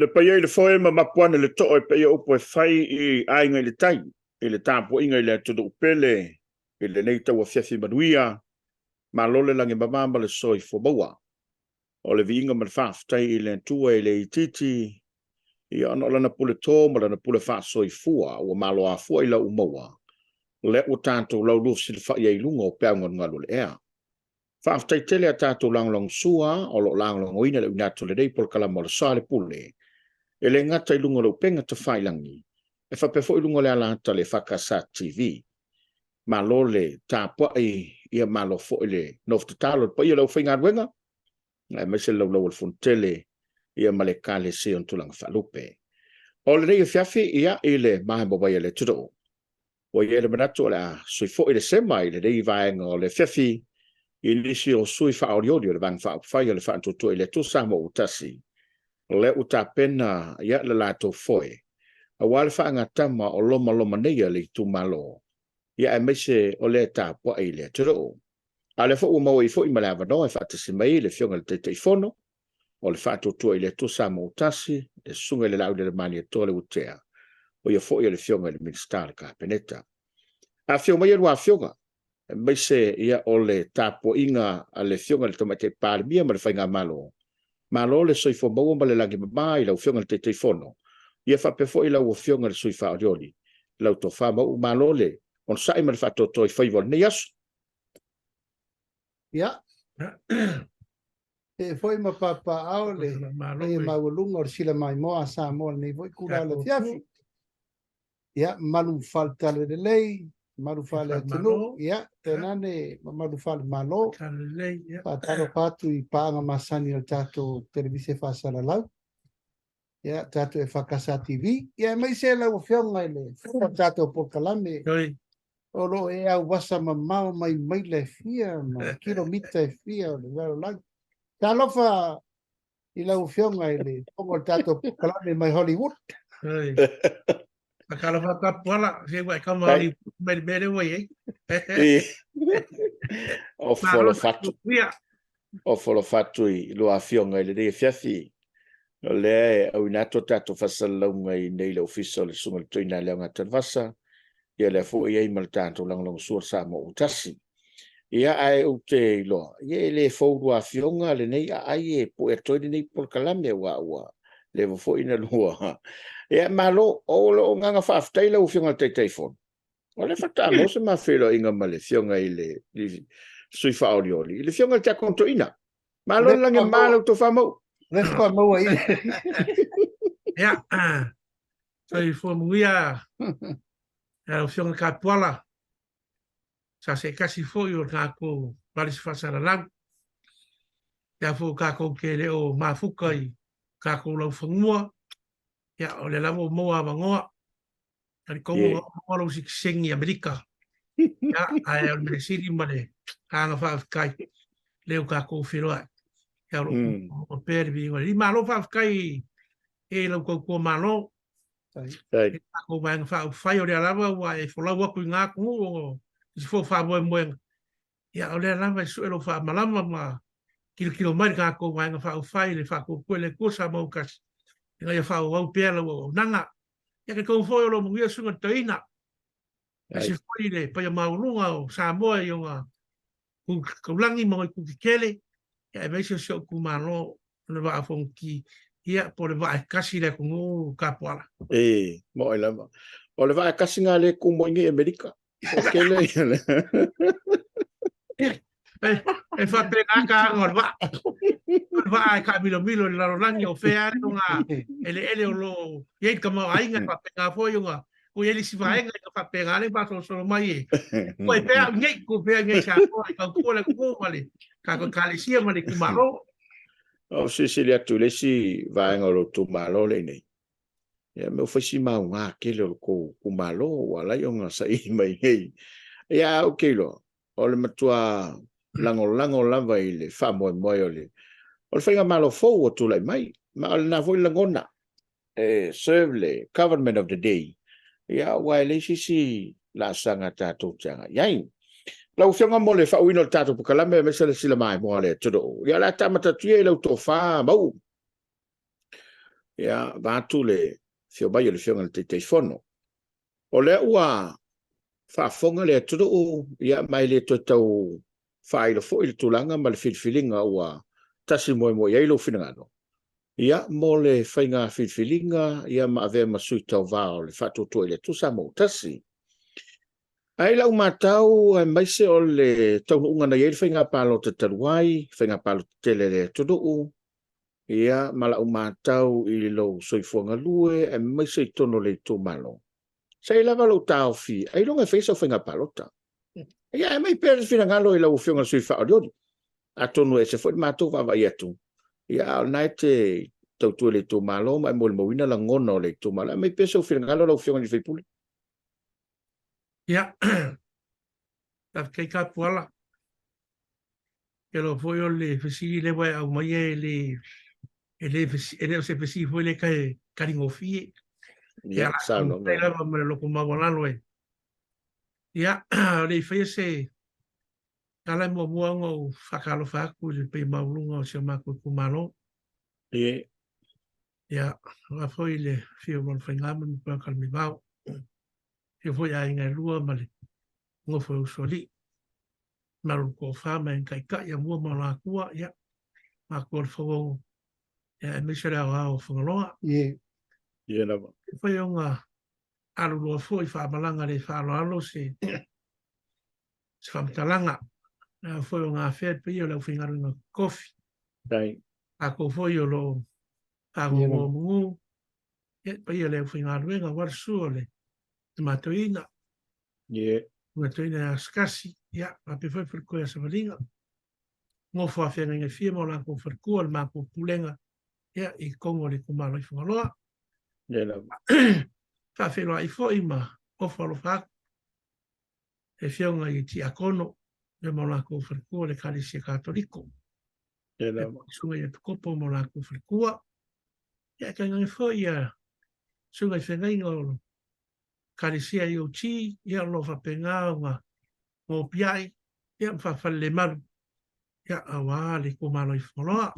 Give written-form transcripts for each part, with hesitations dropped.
Le paia i le foe ma mapu ane le too e paia upu e fai i aiga i le tai, i le tapuaiga i le atunuu pele i lenei tauafiafi manuia, malo le lagi mama ma le soifua maua. O le viiga ma le faafetai i le Atua e le itiiti, ia ona o lana pule to ma lana pule faasoifua ua malo afua i lau maua, lea ua tatou laulua fesilafai ai i luga o peau galugalu o le ea. Faafetai tele a tatou lagolagosua o lo o lagolagoina le uiga atu o lenei polokalama o le Sa o le Pule, e le gata i luga o le upega tafailagi, ae faapea foi i luga o le alaata o le EFKS TV. Malo le tapuai, ia malo foi le nofo tatalo i le paia o le aufaigaluega, aemaise le laulau o le Fonotele, ia ma le Ekalesia i ona tulaga faalupe. O lenei afiafi, ia, i le maemawae a le atunuu, Ua i ai le manatu o le a sui foi le sema i lenei vaega o le afiafi i nisi o sui faaolioli o le Vaega Faaupufai o le Faatuatua i le Atua Samoa ua Tasi, lea ua tapena ia le latou foe aua le faagatama o lomaloma nei a le itumalo, ia aemaise o lea e tapuai i le atunuu. A o lea foi ua maua ai foi ma le avanoa e faatasi mai ai le Afioga i le Taitaifono o le Faatuatua i le Atua Samoa ua Tasi, le Susuga i le Laau Lelemalie Leuatea, o ia foi o le Afioga i le Minisita o le Kapeneta. Afio mai a lua afioga, aemaise ia o le tapuaiga a le Afioga i le Tamaitai Palemia ma le Faigamalo. Malo le soifua maua ma le lagi mama i lau Afioga i le Taitaifono, ia faapea foi lau Afioga i le Sui Faaolioli, lau tofa Mauu, malo le onosai ma le faatoatoa i faiva o lenei aso. Ia, ee foi ma papaaao le paia maualuga o le sila maimoa a Samoa i lenei foi itula o le afiafi. Ia, malu faale-talalelei, malu faale-atunuu, ia, tainane mamalu faale-Malo. Faatalofa atu i paaga masani o le tatou televise faasalalau, ia, tatou EFKS TV, ia, aemaise lau Afioga i le o le tatou polokalame, o lo o e auasa mamao mai maila e fia ma kilomita e fia o le lalolagi. Talofa i lau Afioga i le fofoga o le tatou polokalame mai Hollywood. Talofa Tapuala, se ua e kama Hollywood mai le mea lea ua i ai. O folofatu. O folofatu i lua afioga i lenei afiafi. O lea e auina atu a tatou faasalalauga i inei i le Ofisa o le Susuga i le Toeaina Leaoga Tanuvasa, ia lea foi e i ai ma le tatou lagolagosua o le Samoa ua tasi. Ia ae ou te iloa, ia e le fou lua afioga lenei aai e pue atu ai lenei polokalame aua ua leva foi na lua. Ia malo, o lou agaga faafetai lau Afioga i le Taitaifono. O lea faatoa maua se ma feiloaiga ma le Afioga i le Sui Faaolioli, i le Afioga i le Tiakono Toeaina. Malo le lagi e mama lau tofa Mauu. Lea faatoa maua i. Ia, soifua manuia lau Afioga i le Kapuala, sa se tasi foi o le tatou palisi faasalalau. Ia foi o tatou te le o mafuta i tatou laufanua, ia o lea lava ua maua avanoa. Talitonu yeah. Maua lou sitiseni i Amerika. Ia, ae o le mea sili ma le agaga faafetai lea ua tatou feiloai. Ia o lo o pea le viiga o le Alii. Malo faafetai e lau tautua malo. Faafetai. I tatou Vaega Faaupufai o lea lava ua e folau atu i ngā atunuu o isi foi o faamoemoega. Ia o lea lava e sue lou faamalama ma tilotilo mai le tatou Vaega Faaupufai i le faatuatua i le Atua Samoa ua tasi ina ia faaauau pea lau auaunaga. Ia talitonu foi o lo o manuia le susuga i le toeaina. Aemaise foi le paia maualuga o Samoa i ona taulagi ma ona itu tetele, ia aemaise o si ou itumalo o le Vaa o Fonoti, ia po o le vaa e tasi i le atunuu Kapuala. E, moe lava. O le vaa e tasi nga le tumu ai nei Amerika. O kele ia le. E faapena ka aga o le vaa. O le vaa e taamilomilo i le lalolagi o fea ane o ngā eleele o lo o i ai le tamaoaiga, e faapena foi ona ua i ai le isi vaega ina faapena le faasolosolo mai e koe pea au nei, koe pea nei Samoa e tautua le atunuu ma le tatou Ekalesia ma le itumalo. O silasila atu i le isi vaega o lou itumalo lea i inei, ia me ua fai si maugā tele o le tou itumalo ua ala ai ona saili mai nei. Ia ae ou te iloa, o le matua lagolago lava i le faamoemoe o le o le faigamalo fou ua tulai mai, ma o lena foi lagona e serve le government of the day, ia aua e leai se isi laasaga tatou te agai i ai. Lau Afioga mo le faauuina o le tatou polokalame aemaise le silamaimoa a le atunuu, ia o le a tamata atu ia i lau tofa Mauu. Ia, vaeatu le afio mai o le Afioga i le Taitaifono. O lea ua faafofoga le atunuu, ia, ma e le toe tau faailo foi le tulaga ma le filifiliga ua tasi moemoe i ai lou finagalo, ia, mo le faiga filifiliga, ia, ma avea ma sui tauva o le Faatuatua i le Atua Samoa ua Tasi. Ae i lau matau, aemaise o le taunuuga na i ai le faiga palota talu ai, faiga palota tele a le atunuu, ia, ma lau matau i lou soifua galue, aemaise i totonu o le itumalo, sa i ai lava lou taofi, ailoga e fai sau faiga palota. Ia, ae aumai pea le finagalo i lau Afioga i le sui faaolioli. Atonu e ese foi le matou vaavaai atu, ia, a o lena e te tautua i le itumalo ma e molimauina lagona o le itumalo. Aumai pea sou finagalo lau Afioga i le sui usufono. Ia, faafetai Tapuala. Iloa foi o le fesili lea ua e aumaia e le e le e le o se fesili foi lea e taligofie. Ia, saunoa lava ma le loto maualalo e. Ia, o le i faia se tala e muamua ona ou faatalofa atu i le paia maualuga o si o matou itumalo. Ie. Ia, aua foi le afio o Maluafaiga ma le Matua o Kalamivao. Afio foi aiga e lua ma le nofo e Usoalii. Malu Toafa ma e Taitai Amua ma o Atua, ia, matua o le Fauono, ia, aemaise le aoao o Fagaloa. Ie. Ie lava. E fai ona alu loa foi faamalaga le faaaloalo se se faamatalaga. A foi o ngā whea paia o le aufaigaluega kofi. Right. Tākou foi o lo o pāgogo mungu. Ia, paia le aufaigaluega, wa le sua o le te mātoina. Ie. Nga toina e askasi, ia, faapea foi falekua ia Savaliga. Nofo afeagaiga e fia ma o latou falekua, le matou pulega, ia, i totonu o le itumalo i Fagaloa. Ia lava. Faafeiloai foi ma ofo alofa atu e afioga i Tiakono, ia ma o latou falekua le Ekalesia Katoliko. Ia lava. Susuga i Epikopo ma o latou falekua. Ia, e tainane foi ia susuga i feagaiga o Ekalesia IOT, ia o lo o faapena ona gopiai, ia ma faafalelemalu, ia aua le itumalo i Fagaloa.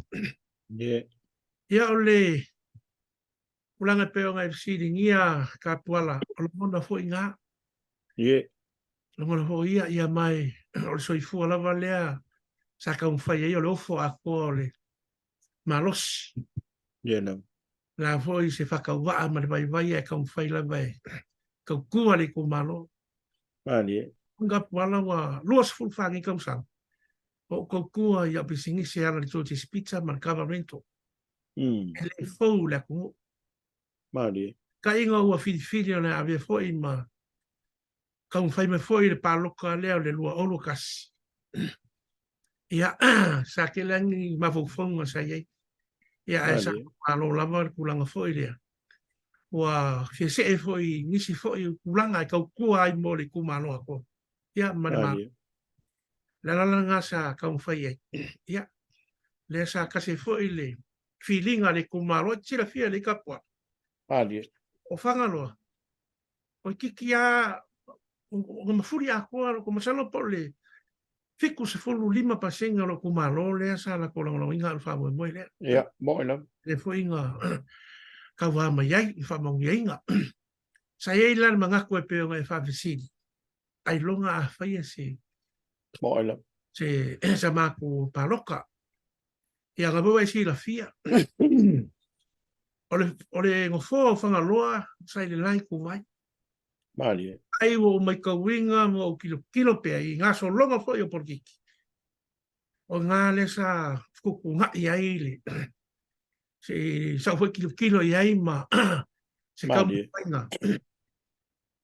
Ie. Ia o le tulaga e pei ona e fesiligia Tapuala, o lagona foi na. Ie. Lagona foi ia, ia mai o le soifua lava lea sa taumafai ai o le ofo atoa o le malosi. Ie lava. La foi se whakauvaa ma le vaivai e taumafai lava e tautua le itumalo. Malie. Nga puala ua 24 nei tausaga o ou tautua i au pisinisi e ala i le George's Pizza ma le Kava Rental. E le fou le atunuu. Malie. Kaiga ua filifili o le avea foi ma taumafai mai foi le paloka lea o le 2021. Ia, sa tele lava ni mafaufauga sa i ai. Ia, ae sa malo lava le tulaga foi lea. Ua fia see foi i nisi foi o tulaga e tautua ai mo le itumalo atoa. Ia, ma le malo. Le ala lena sa taumafai ai. Ia, lea sa tasi foi le filiga a le itumalo, e te silafia lelei Tapuala. Malie. O Fagaloa, o itiiti a ona mafuli atoa loko masalo po o le 75% o lou itumalo lea sa latou lagolagoina au i le faamoemoe lea. Ia, moe lava. Lea foi na tauva mai ai i faamanuiaina. Sa i ai la le manatu e pei ona e faafesili, ailoga a faia se Moe lava. se sa matou paloka. Ia na foi e silafia. O le, o le nofoa o Fagaloa sa i le la ituvai. Malie. Ai ua ou maitauina ma ou tilotilo pea i gasologa foi o polokiki. O i ina lea sa fetuutuunai ai le se sa ou foi tilotilo i ai ma se taumafaiga.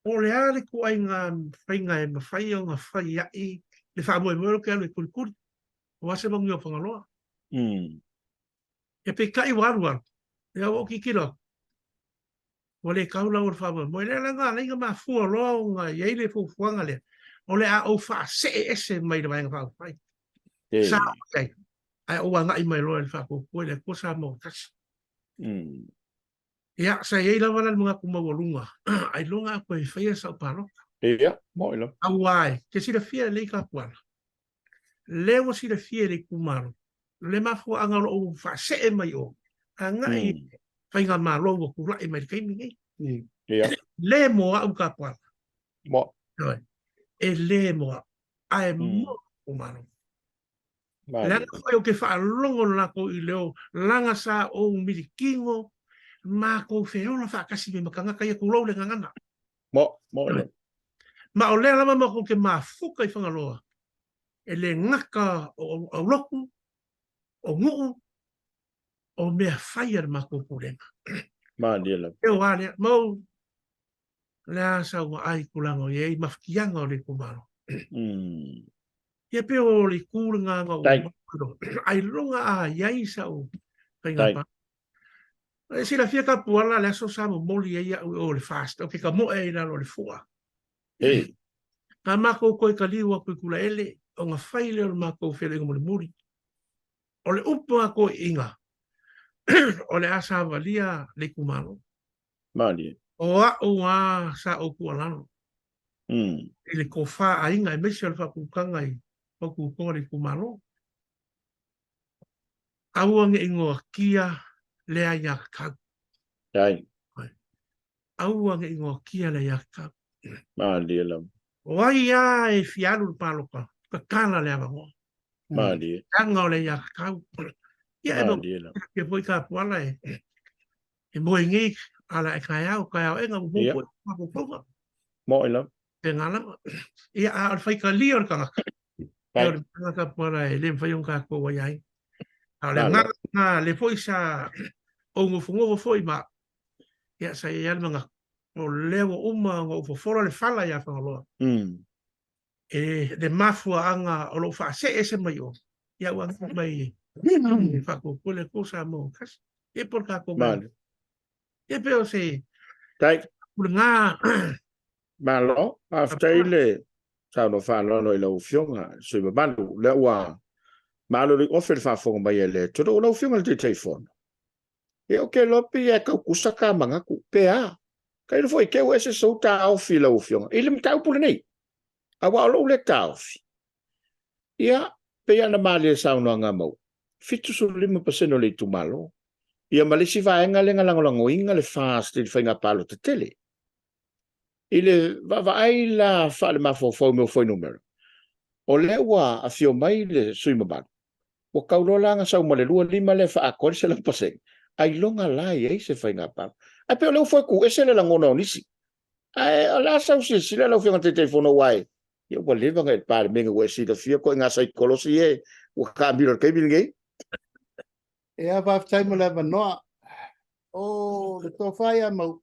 Po o le a le ituaiga faiga e mafai ona fai ai le faamoemoe o ke alu e kulikuli. Aua se manuia o Fagaloa. Ia peitai ua alu alu, ia ua ou tilotilo atu, ua le tau lau o le faamoemoe. Lea la na ala ai ona mafua loa ona i ai le fuafuaga lea, o le a ou faasee ese mai le Vaega Faaupufai. Sa ou i ai, ae ou agai mai loa i le Faatuatua i le Atua Samoa ua Tasi. Ia, sa i ai lava la le manatu maualuga, ailoga a toe faia sau palota. Ia, moe lava. Aua e te silafia lelei Tapuala, lea ua silafia e le itumalo le mafuaaga o lou faasee mai o, agai Faigamalo ua tulai mai le taimi nei. Ia. Le mo au Kapuala. Mo. E le mo au. Ae mo itumalo. Leaga foi ou te faalogo le latou i leo laga sa ou milikino matou feola faatasi me ma tagata ia tulou le gagana. Mo, mo le. Ma o lea lava matou te mafuta i Fagaloa e le gata o aulotu, o nuu, o mea fai a le matou pulega. Malie lava. E o a lea, mau, lea sa ua ai tulaga o i ai mafatiaga o le itumalo. Ia pe o le itu lena na ou ailoga a i ai sa'u faiga palota. E silafia Kapuala le aso sa momoli ai a'u i o le FAST, ou te tamoe ai i lalo o le fua. Na matou toe taliu atu i Tulaele ona fai lea o le matou feiloaiga mulimuli. O le upu a toeaiina, o le a savalia le itumalo. Malie. O a'u a sa ou tuualalo i le tofa aiga aemaise o le faatulutaga i faututoa o le itumalo. Aua ne i noatia le aiatatau. Ai. Aua ne i noatia le aiatatau. Malie lava. O ai a e fia alu i le palota, tatala le avanoa. Malie. Leaga o le aiatatau. Ia e Malie lava. Ia foi Kapuala e E moe nei ala e taeao, taeao ega ua moe mafaufauga. Moe lava. Pēnā lava. Ia, a o le faitalia o le tagata. Ia o le tagata puala e le mafai ona tatou aiaina. A o le agaga lena, lea foi sa ou nofonofo foi ma au, ia sa i ai lava le manatu, o lea ua uma ona ou fofola le fala ia Fagaloa. E le mafuaaga o lou faasee ese mai o, ia ua agai mai e faatuatua le Atua Samoa ua tasi. Ia po o le tatou Malo. Ia pei o se Tai. Lena. Malo, faafetai le saunoa faaaloalo i lau Afioga le sui usufono mamalu. O lea ua malolo i ofe le faafofoga mai a le atunuu. Lau Afioga i le Taitaifono, ia ou te iloa pei e tau tusa ta manatu, pe a? Tailo foi te ua ese sou taofi lau Afioga i le mataupu lenei, aua o lou lea taofi. Ia, pei lava ona malie saunoaga a Mauu, 75% o le itumalo, ia ma le isi vaega lea na lagolagoina le FAST i le faiga palota tele. I le vaavaai la faalemafaufau i mea o fuainumera, o lea ua afio mai le sui usufono mamalu, ua tau loa la ona sau ma le 25 lea e faaatoa ai le 100%, ailoga la e i ai se faiga palota. Ae pei o lea ua foe tuuese le lagona o nisi. Ae o le a sau silasila lau Afioga i le Taitaifono aua e, ia ua leva ona e i le Palemene ua e silafia ituaiga saikolosi ia ua taamilo i le taimi lenei. Ia, faafetai mo le avanoa. O le tofa ia Mauu,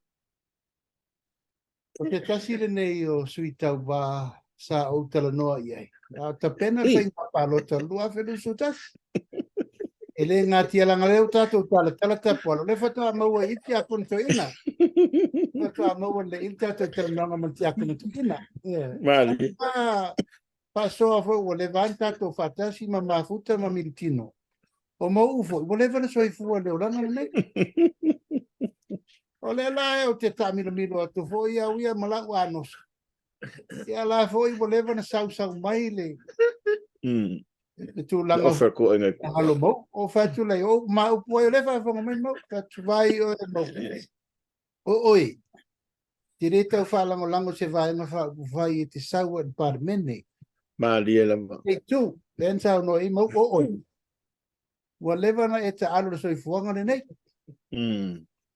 O se tasi lenei o sui tauva sa ou talanoa i ai. A o tapena le faiga palota 2021. E le gatia leaga lea ua tatou talatala tapuala. O lea faatoa maua i le tiakono toeaina. Faatoa maua lelei i le tatou talanoaga ma le tiakono toeaina. Malie. Faasoa foi ua leva lava ona tatou faatasi ma mafuta ma militino. O Mauu foi, ua leva ona soifua i le olaga lenei. O lea la ou te taamilomilo atu foi au ia ma lau anoso. Ia la foi ua leva ona sausau mai le, le tulaga o alo Mauu. O fai atu lea, o ma upu ai o lea faafofoga mai Mauu, fai atu vai oe Mauu. O oe, te le tau faalagolago se Vaega Faaupufai e te sau ai i le Palemene. Malie lava. Te itu, lea na saunoa i Mauu, o oe, ua leva ona e taalo i le soifuaga lenei.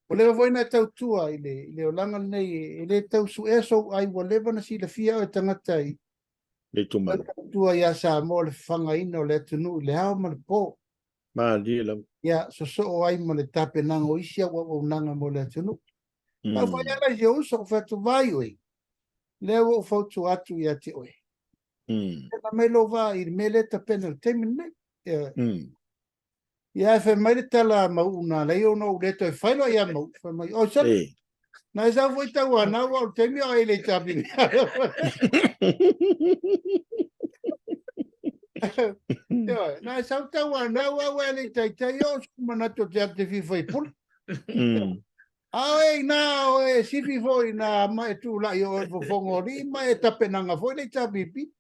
Ua leva foi ona e tautua i le, i le olaga lenei, e le tau suea sou ai, ua leva ona silafia oe tagata i le itumalo. Tautua ia Samoa le fafagaina o le atunuu i le ao ma le po. Malie lava. Ia, sosoo ai ma le tapenaga o isi au auaunaga mo le atunuu. Au fai ala i si ou uso, ou fai atu, vai oe, lea ua ou fautua atu ia te oe. Tapena mai lou vaa i le mea lea e tapena i le taimi lenei. Ia, ia ae fai mai le tala a Mauu na ala ai ona ou le toe fai loa ia Mauu. Fai mai, oi sole, na e sau foi tauanau aua o le taimi o e le i tapena. Ioe, na e sau tauanau aua ua e le i taitai oo sou manatu o te alu te fia faipule. A oe ina o e sifi foi ina ma e tulai o e fofoga o alii ma e tapenaga foi le HRPP.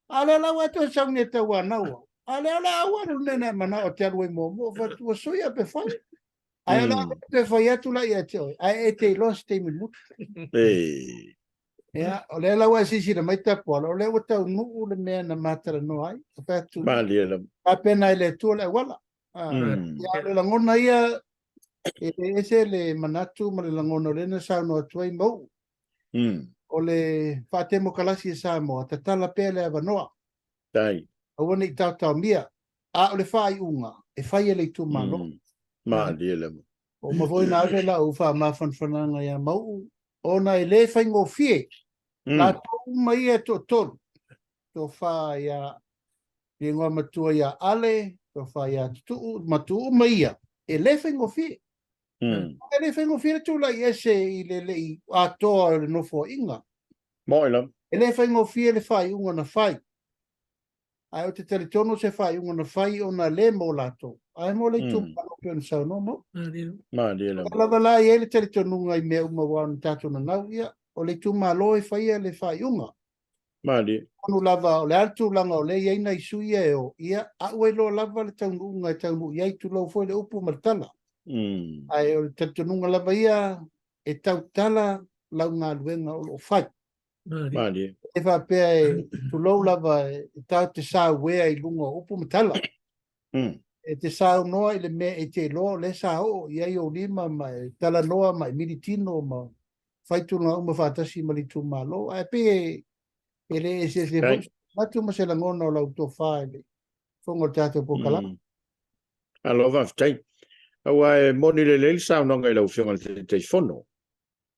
A lea la ua e toe sau nei e tauanau au. A lea o le a ou alu i le mea na e manao e te alu ai muamua. Ou fai atu, ua suia pe fai. Ae o le a toe fai atu la ia te oe, ae e te iloa se taimi mutu. Ia, o lea la ua e silasila mai Tapuala, o lea ua taunuu le mea na ma talanoa ai. Ou fai atu, Malie lava. Tapena e le Atua le auala. Ia, o le lagona ia, e le ese le manatu ma le lagona o lea na saunoa atu ai Mauu. O le faatemokalasi e Samoa, tatala pea le avanoa. Tai. Aua ne i taotaomia. A o le faaiuga, e fai e le itumalo. Malie lava. Ua uma foi ona ave lau faamafanafanaga ia Mauu, ona e le faigofie. Latou uma ia e toatolu, tofa ia le igoa matua ia Ale, tofa ia Tutuu, ma tu uma ia, e le faigofie. E le faigofie le tulai ese i le le i atoa o le nofoaiga. Moi lava. E le faigofie le faaiuga na fai. Ae ou te talitonu o se faaiuga na fai ona le mo latou, ae mo le itumalo pei ona saunoa Mauu. Malie lava. O lava la e i ai le talitonuga i mea uma aua ona tatou nanau, ia, o le itumalo e faia le faaiuga. Malie. Tonu lava, o le a le tulaga o lea e i ai nai sui ia e o, ia, a ua iloa lava le taunuuga e taunuu i ai, tulou foi le upu ma le tala. Ae o le talitonuga lava ia, e tautala lau galuega o lo o fai. Malie. E faapea e tulou lava e tatou te sauea i luga o upu ma tala. E te saunoa i le mea e te iloa o lea sa oo i ai ou lima ma e talanoa ma e militino ma fai tulaga uma faatasi ma le itumalo. Ae pei e le eseese foi se manatu ma se lagona o lau tofa i le fofoga o le tatou polokalame. Malo faafetai. Aua e moni lelei le saunoaga i lau Afioga i le Taitaifono.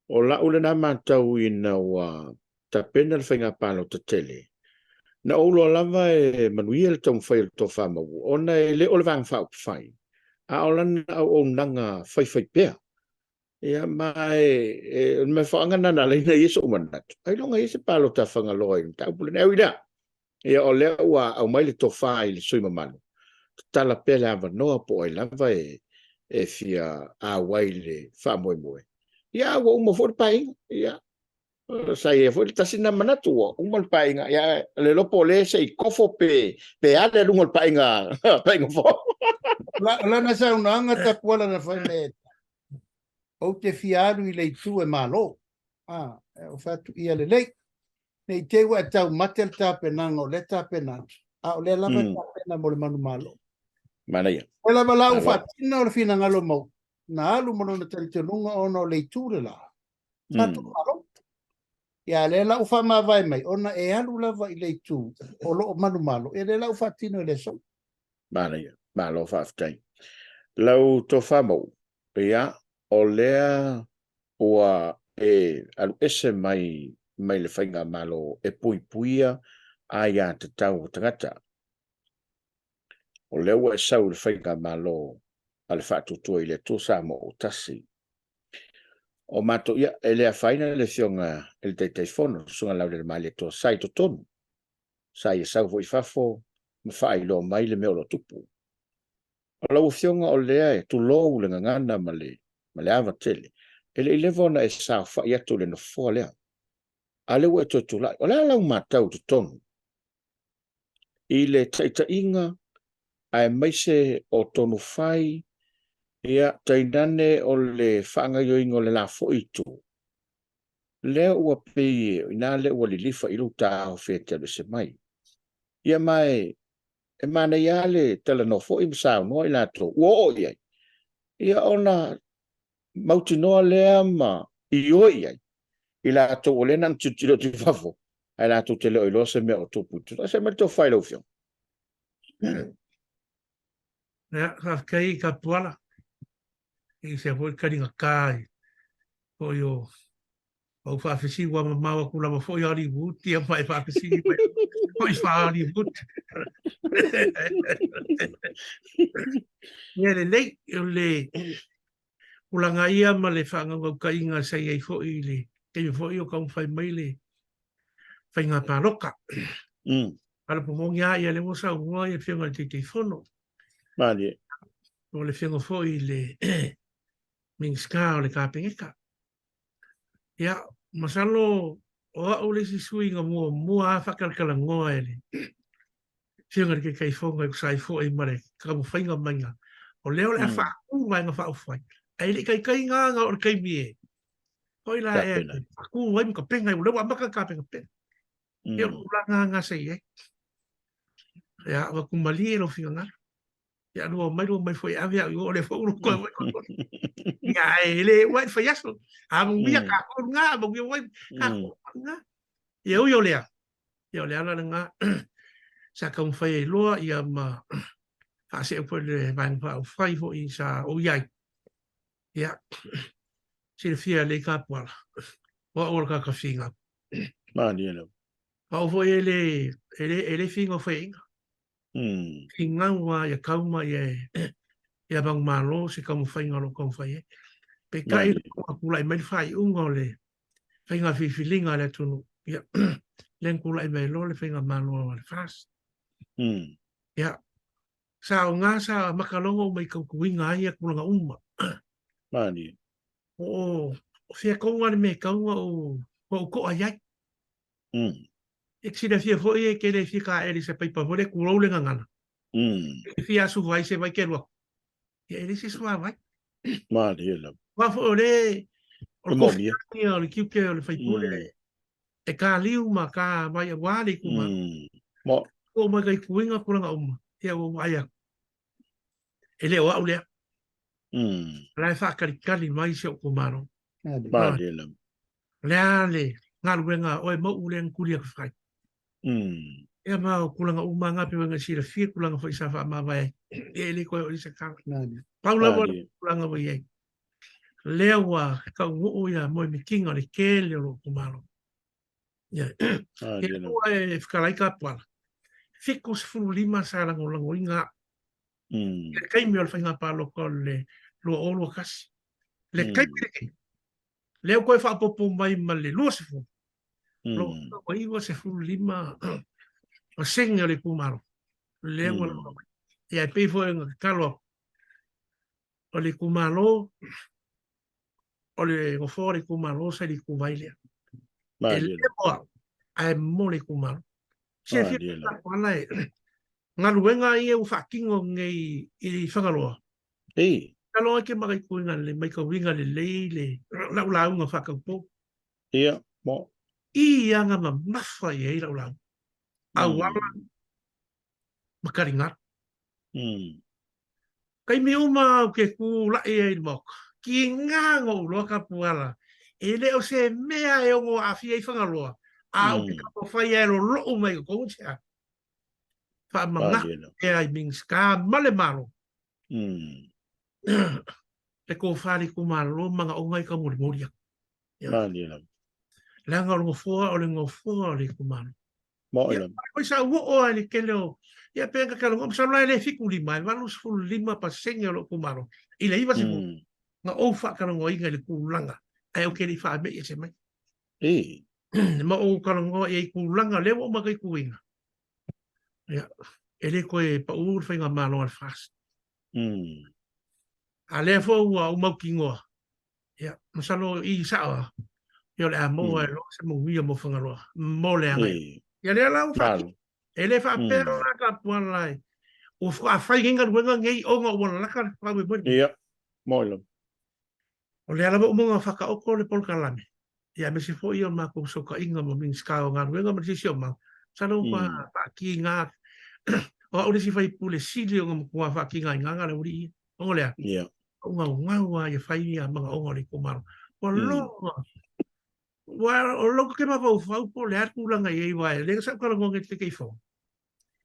O lau lena matau ina ua tapena le faiga palota tele, na ou iloa lava e manuia le taumafai o le tofa Mauu ona e le o le Vaega Faaupufai, a o lana auaunaga faifaipea. Ia, ma e, o le mafuaaga lena na ala ai ona i ai sou manatu, ailoga e i ai se palota a Fagaloa i le mataupu lenei. Ae ui i lea, ia o lea ua aumai le tofa i le sui usufono mamalu, tatala pea le avanoa po o ai lava e fia auai i le faamoemoe. Ia, a ua uma foi le Paeaiga, ia, sa i ai foi le tasi lena manatu, ua uma le Paeaiga, ia, le iloa po o lea se i kofo pe, pe ale luga o le Paeaiga, Paeaiga fou. O lana saunoaga Tapuala na fai mai ai, ou te fia alu i le itu e malo. Ah, ou fai atu, ia lelei. Ne i te i ua e taumate le tapenaga o lea tapena atu, a o lea lava e tapena mo le manumalo. Manaia. O lava la ua faatino le finagalo mau, na alu ma lona talitonuga ona o le itu le la. Tatou malo. Ia, lea la ua faamavae mai, ona e alu lava i le itu o lo o manumalo, ia lea la ua faatino i le aso. Manaia. Malo faafetai. Lau tofa Mauu, ia, o lea ua e alu ese mai mai le faigamalo e puipuia aiatatau a tagata. O lea ua e sau i le faigamalo a le Faatuatua i le Atua Samoa ua tasi. O matou, ia, e le afaina le Afioga i le Taitaifono, le Susuga Laulelemalie Sa i totonu. Sa ia sau foi i fafo ma faailoa mai le mea o lo o tupu. O lau Afioga o lea e tulou le gagana ma le, ma le ava tele, e le i leva ona e saofai atu i le nofoa lea, a o lea ua e toe tulai. O le a lau matau i totonu i le taitaiga aemaise o tonu fai, ia, tainane o le faagaoioiga o le la foi itu, lea ua pei o i ina lea ua lilifa i lou taofi e te alu ese mai. Ia ma e E manaia lava le talanoa foi ma saunoa i latou ua oo i ai, ia ona mautinoa lea ma ioe i ai i latou o lea na ona tilotilo atu i fafo, ae latou te le o iloa se mea o tupu i totonu. Se mai le tofa i lau Afioga. Ia, faafetai i Kapuala. I se foi taligata i foi o Ou faafesili ua mamao atu lava foi Hollywood ia ma e faafesili mai foi fa Hollywood. Ia lelei, o le tulaga ia ma le faanaunautaiga sa i ai foi i le taimi foi o taumafai mai le faiga palota. A o le moni lava ia lea ua saunoa ia Afioga i le Taitaifono. Malie. O le Afioga foi i le Minisita o le Kapeneta. Ia, masalo o au le isi sui na muamua lava faatalatalanoa e le Afioga i le Taitaifono e tusa ai foi ma le taumafaiga maiga o lea o le a faatu Vaega Faaupufai. Ae le i taitai ga o le taimi e foi la e faatu ai ma tapena ai, o lea ua amata ona tapenapena. Ia, o le tulaga lena sa i ai. Ia, avatu malie lou finagalo. Ia, lua mai, lua mai foi e ave au i o, o lea foi ua toe foi koe. Ia, ae le ua i le faiaso. A manuia tatou lena, a manuia foi tatou lena. Ia, ui o lea, ia o le ala lena sa taumafai ai loa, ia ma faasee foi le Vaega Faaupufai foi sa ou i ai. Ia, silafia e lei Kapuala, o au o le tagata finau. Malie lava. O au foi e le, e le, e le finau faiaina. Finau lava ia kauma ia, ia manumalo se taumafaiga o lo o taumafai ai. Peitai, ua tulai mai le faaiuga o le faiga filifiliga a le atunuu, ia, lea na tulai mai loa le faigamalo a le FAST. Ia, sa aoga, sa makaloga uma i tautuiga ai ia tulaga uma. Malie. O, o fea tonu le mea e tau ona ou, ou to'a i ai. E te silafia foi e te le fia taele i se paipa foi lea tulou le gagana. E fia asuva ai se vai ke alu atu. Ia e leai se suavai. Malie lava. Aua foi o le o le kofi o le tiute o le faipule e kaliu ma ka vai aua le itumalo. Mo. Ko mai kai kuinga tulaga uma. Ia ua vaai atu. E le o au lea. O la e faakalikali mai si ou itumalo. Malie lava. O le a le galuega a oe Mauu lea na tuli atu fai. Ia ma o tulaga uma lava pe wai silafia tulaga foi sa faamavae ai. Ia e le toe oo i se tala. Pau lava o le tulaga ua i ai. Lea ua taunuu ia moemitiga o le tele o lou itumalo. Ia, ia ua e fetalai Kapuala, 75 sa lagolagoina au. I le taimi o le faiga palota o le 2021. Le taimi lenei, lea ua toe faaopoopo mai ma le 20, ua 95% o le itumalo lea ua lagolago mai. Ia, e pei foi ona tatalo atu, o le itumalo, o le nofoa o le itumalo sa i le ituvai lea. E le mo au, ae mo le itumalo. Silafia foi ala e galuega ia ua faatino nei i Fagaloa. Ei. Masalo e te mataituina lelei, matauina lelei le lau lauga faataupou. Ia, mo. I aga mamafa i ai lau lauga. Auala ma taligalu. Taimi uma ou te tula'i ai i le Maota, tiga ona ou iloa Kapuala, e le o se mea e ono aafia ai Fagaloa, a ou te taumafai lava e lolo'u mai i totonu se a. Faamanatu pea i Minisita ma le Malo. Le tofa a le itumalo manaoga i taumolimoli atu. Leaga o le nofoa o le nofoa o le itumalo. Ia, foi sa ou oo lava i le tele o, ia pe na talanoa, masalo la e le 75, e 85% o lou itumalo i le 90 na ou faatalanoaina i le tulaga, ae ou te le i faamei ese mai. Ma ou talanoa i ai i tulaga lea ua ou mataituina. Ia, e le toe pau le faigamalo a le FAST. A lea foi ua ou mautinoa, ia, masalo i sao lava, ia o le a maua ai loa se manuia mo Fagaloa, mo le agai. Ia lea la ua faatino. E le faapea la Kapuala e ua faatoa fai nei galuega nei ona ua lalata le faamoemoe lenei. Ia, moe lava. O lea lava uma ona faataoto le polokalame, ia aemaise foi o le matou fesootaiga ma Minisita o Galuega ma le Siosiomaga, masalo ua faatiga o au le isi faipule sili ona matua faatigaina le aualii ia. Ona o le a? Ia. Ou gaugau lava ia fai ia manaoga o le itumalo. Ua loa, ua o lou te mafaufau po o le a le tulaga i ai, aua o lea sa ou talanoa nei i le Taitaifono,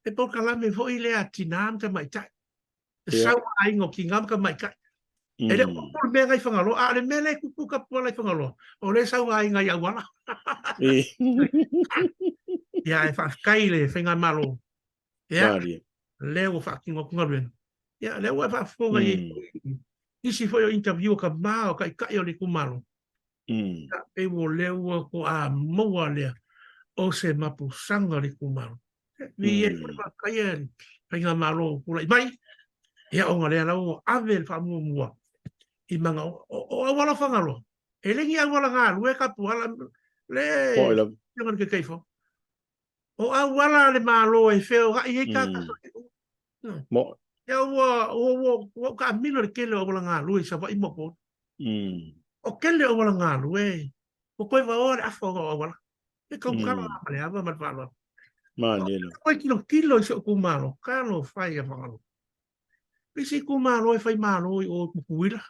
he polokalame foi lea a tina ma tamaitai. E sau a aiga o tina ma tamaitai. E le o tupu le mea lena i Fagaloa, a o le mea lea e tupu Kapuala i Fagaloa, o lea e sau aiga i auala. Ia, ae faafetai i le Faigamalo. Ia, lea ua faatino atu galuega. Ia, lea ua e faafofoga i nisi foi o interview a ka ma o taitai o le itumalo. Ia, pei ua lea ua toa maua lea o se mapusaga o le itumalo. Viia ai foi le faafetai a le Faigamalo o tulai mai, ia ona lea lava ua ave le faamuamua i manaoga. O auala o Fagaloa, e le ni auala galue Kapuala le afioga i le Taitaifono. O auala a le Malo e feoai ai tagata soifua. Ia ua ua ua ua ou taamilo i le tele o auala galue i Savaii ma Upolu. O kele o auala galue, ua toe vaoa le afa o auala. E tautala ma le ava ma le faaaloalo. Malie lava. Toe tilotilo i si ou itumalo, talofa e ia Fagaloa. Pei se itumalo e fai malo i o i Tutuila.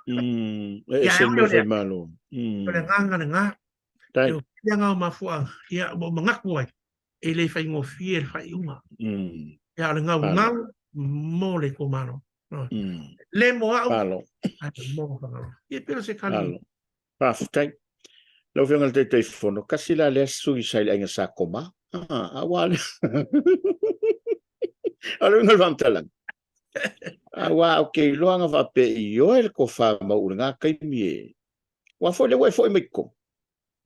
E ese le mea fai malo. O le agaga lena. E tele lava o mafuaaga, ia ua ou manatu ai, e le faigofie le faaiuga. Ia o le gaugau mo le itumalo. Le mo au, ae mo Fagaloa. Ia pei o se tali. Faafetai. Lau Afioga i le Taitaifono, kasi la lea sui sa i le aiga Sa Koma. Ah, aua le. O le uiga o le faamatalaga. Aua ou te iloa ana faapea i oe le tofa mau i lena taimi e. Aua foi lea ua e foi mai totonu.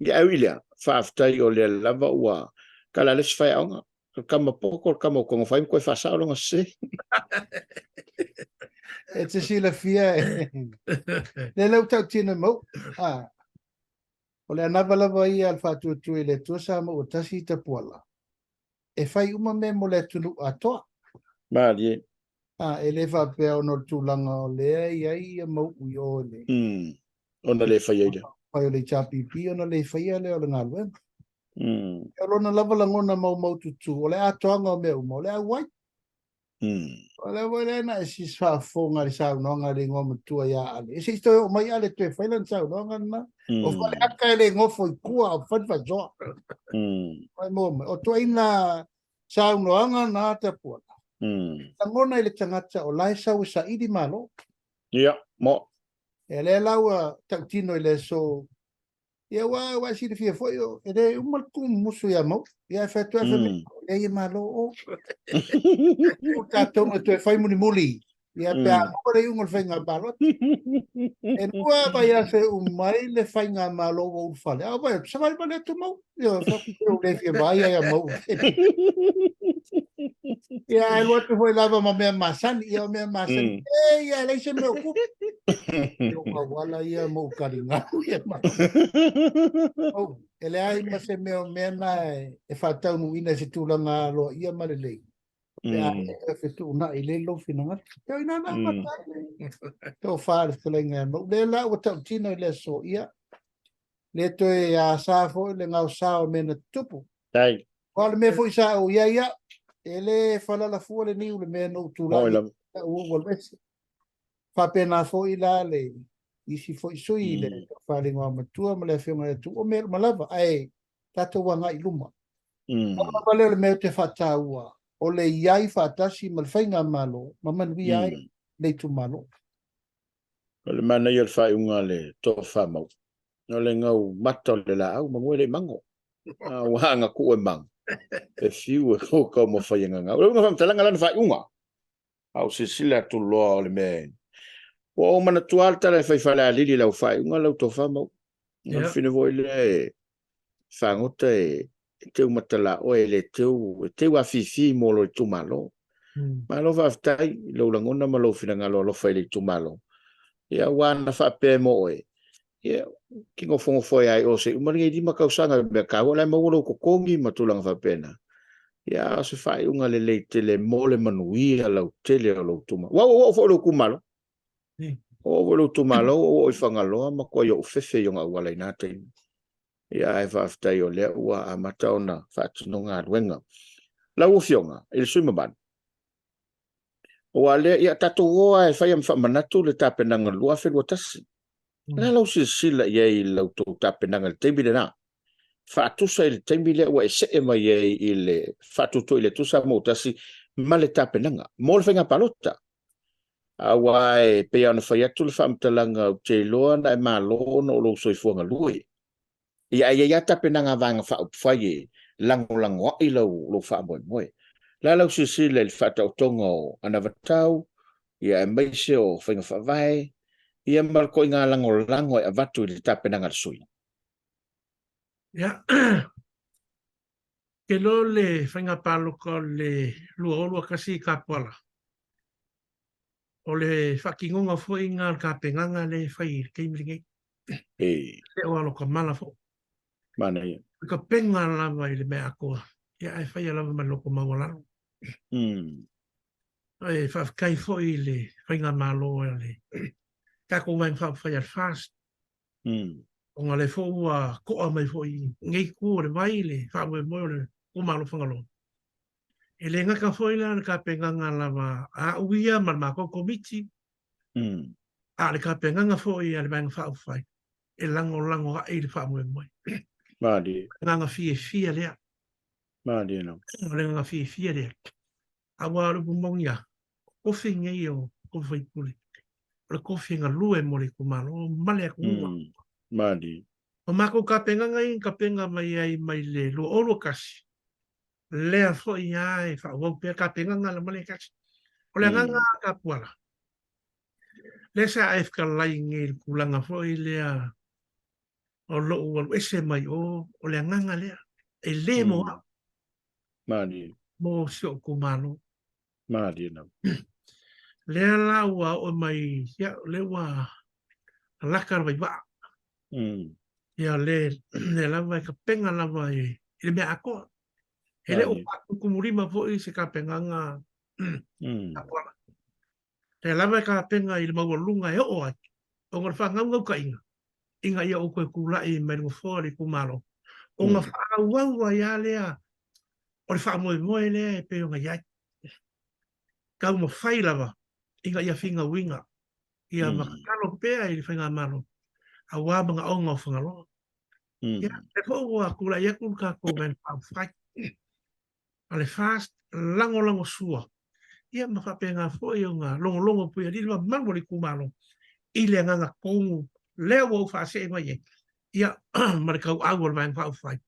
Ia ae ui i lea, faafetai o lea lava ua tala le isi faiaoga. O le tama poto, o le tama ua togafai ma toe faasao lona sese. E te silafia e. Lea lea ua tautino e Mauu. Ah. O le anava lava ia a le faatuatua i le Atua sa maua tasi i Tapuala. E fai uma mea mo le atunuu atoa. Malie. Ah, e le faapea ona o le tulaga o lea e i ai ia Mauu i o i le... Ona le faia ai lea. Fai o le HRPP ona le faia lea o le galuega. O lona lava lagona maumaututu, o le atoaga o mea uma, o le auai. O le auai lea na e sis faafofoga i le saunoaga a le igoa matua ia Ale. E se i toe oo mai Ale toe fai lana saunoaga lena. O Faleata e le nofo i tua o fai le faasoa. Mai moa mai. O tuaiga saunoaga na Tapuala. Lagona i le tagata o la e sau e saili malo. Ia, mo. E lea la ua tautino i le aso. Ia ua ua e silafia foi e le uma le tuumumusu ia Mauu. Ia e fai atu ai fai mai, e ia malo o. O tatou e toe fai mulimuli. Ia pe a maua le iuga o le faiga palota. E lua vaiaso e uma ai le faigamalo ua ulufale. A o vai atu, savali vale atu Mauu. Ia fai atu pe ou le fia vaai ai ia Mauu. Ia ae alu atu foi lava ma mea masani. Ia o mea masani. E ia e leai se mea o tupu. O auala ia ma ou taligalu ia ma. Oh, e leai ma se mea o mea na e faataunuuina i se tulaga aloaia ma lelei. Pe a e fetuunai lelei lou finagalo. Ia o ina na amata ai le tofa i le fetalaiga ia Mauu. Lea la ua tautino i le aso, ia, le toe asa foi le gaosa o mea na tutupu. Dai. O le mea foi sa ou i ai au, e le falala fua le niu i le mea na ou tulai ai, ua ou alu ese. Faapena foi la le isi foi sui i le Tofa Matua ma le Afioga ia Tuuu, o mea uma lava, ae tatou agai i luma. Pau lava lea o le mea ou te faataua, o le i ai faatasi ma le Faigamalo ma manuia ai le itumalo. O le manaia o le faaiuga a le Tofa Mau, o le gau mata o le laau, manu e le i mago. Aua ana tuu e mago, e fiu e taumafai e gagau. O le uiga o le faamatalaga lana faaiuga. A ou silasila atu loa o le mea e... Ua ou manatua lava le tala e fai Falealili i lau faaiuga lau tofa Mauu. O le fine foi lea e fagota e teu matalaoa e le teu, e teu afifi mo lou itumalo. Malo faafetai i lou lagona ma lou finagalo alofa i le itumalo. Ia aua ana faapea mo oe, ia, ki nofonofo ai o se uma lenei 5 tausaga, mea taua la e maua lou totogi ma tulaga faapena. Ia, a o se faaiuga lelei tele mo le manuia lautele o lou itumalo. Ua oo foi lou itumalo. Ua oo foi lou itumalo, ua oo i Fagaloa ma tuai ou fefe i ona auala i na taimi. Ia, ae faafetai o lea ua amata ona faatino galuega. Lau Afioga i le sui usufono mamalu, Aua lea, ia tatou o lava e fai ma faamanatu le tapenaga o le 2021. O le a lau silasila i ai i la outou tapenaga i le taimi lena? Faatusa i le taimi lea ua e see mai ai i le faatuatua i le Atua Samoa ua tasi ma le tapenaga mo le faiga palota. Aua e pei lava ona fai atu le faamatalaga, ou te iloa na e malo ona o lou soifua galue. Ia, ae i ai lava tapenaga a Vaega Faaupufai e lagolagoa'i lou faamoemoe. O le a lau silasila i le faataotoga o anavatau, ia aemaise o faiga faavae, ia ma le koiga lagolago e avatu i le tapenaga a le sui? Ia, ke loa le faiga palota o le 2021 i Kapuala, o le faatinoga foi lena o le tapenaga lea e fai i le taimi lenei. E. Le o alo ka mala fo. Manaia. I ka penga lava i le mea atoa. Ia ae faia lava ma le loto maualalo. E faafetai foi i le faigamalo a le Takou Vaega Faaupufai a le FAST. Ona o lea foi ua to'a mai foi i nei itu o le vai le faamoemoe o le itumalo Fagaloa. E le gata foi la le tapenaga lava a au ia ma le matou Komiti, a o le tapenaga foi a le Vaega Faaupufai e lagolago ae i le faamoemoe. Malie. O le agaga fiafia lea. Malie lava. O le agaga fiafia lea. Aua o le upu moni lava, o kofi nei o kofi faipule, o le kofi e galue mo le itumalo ma le atunuu. Malie. O matou tapenaga ia na tapena mai ai mai le 2021, lea foi lava e faaauau pea tapenaga la ma le tasi. O le agaga lava Tapuala, lea sa e fetalai nei i le tulaga foi lea o lou alu ese mai o, o le agaga lea, e le mo au. Malie. Mo si ou itumalo. Malie lava. Lea la ua oo mai, ia, lea ua laka le vaivaa. Ia, le, lea lava e tapena lava i, i le mea atoa. E le o faatumulima foi se tapenaga atoa. Lea lava e tapena i le maualuga e oo ai, ona o le faanaunautaiga, ina ia ou toe tulai mai le nofoa o le itumalo, ona faaauau ai lava lea o le faamoemoe lea e pei ona i ai. Taumafai lava ina ia finauina ia ma tatalo pea i le Faigamalo aua manaoga o Fagaloa. Ia, lea foi ua tulai atu le tatou Vaega Faaupufai a le FAST lagolagosua, ia ma faapena foi ona logologo pui alii le mamalu o le itumalo i le agaga tonu lea ua ou faasee mai ai, ia ma le tauau o le Vaega Faaupufai,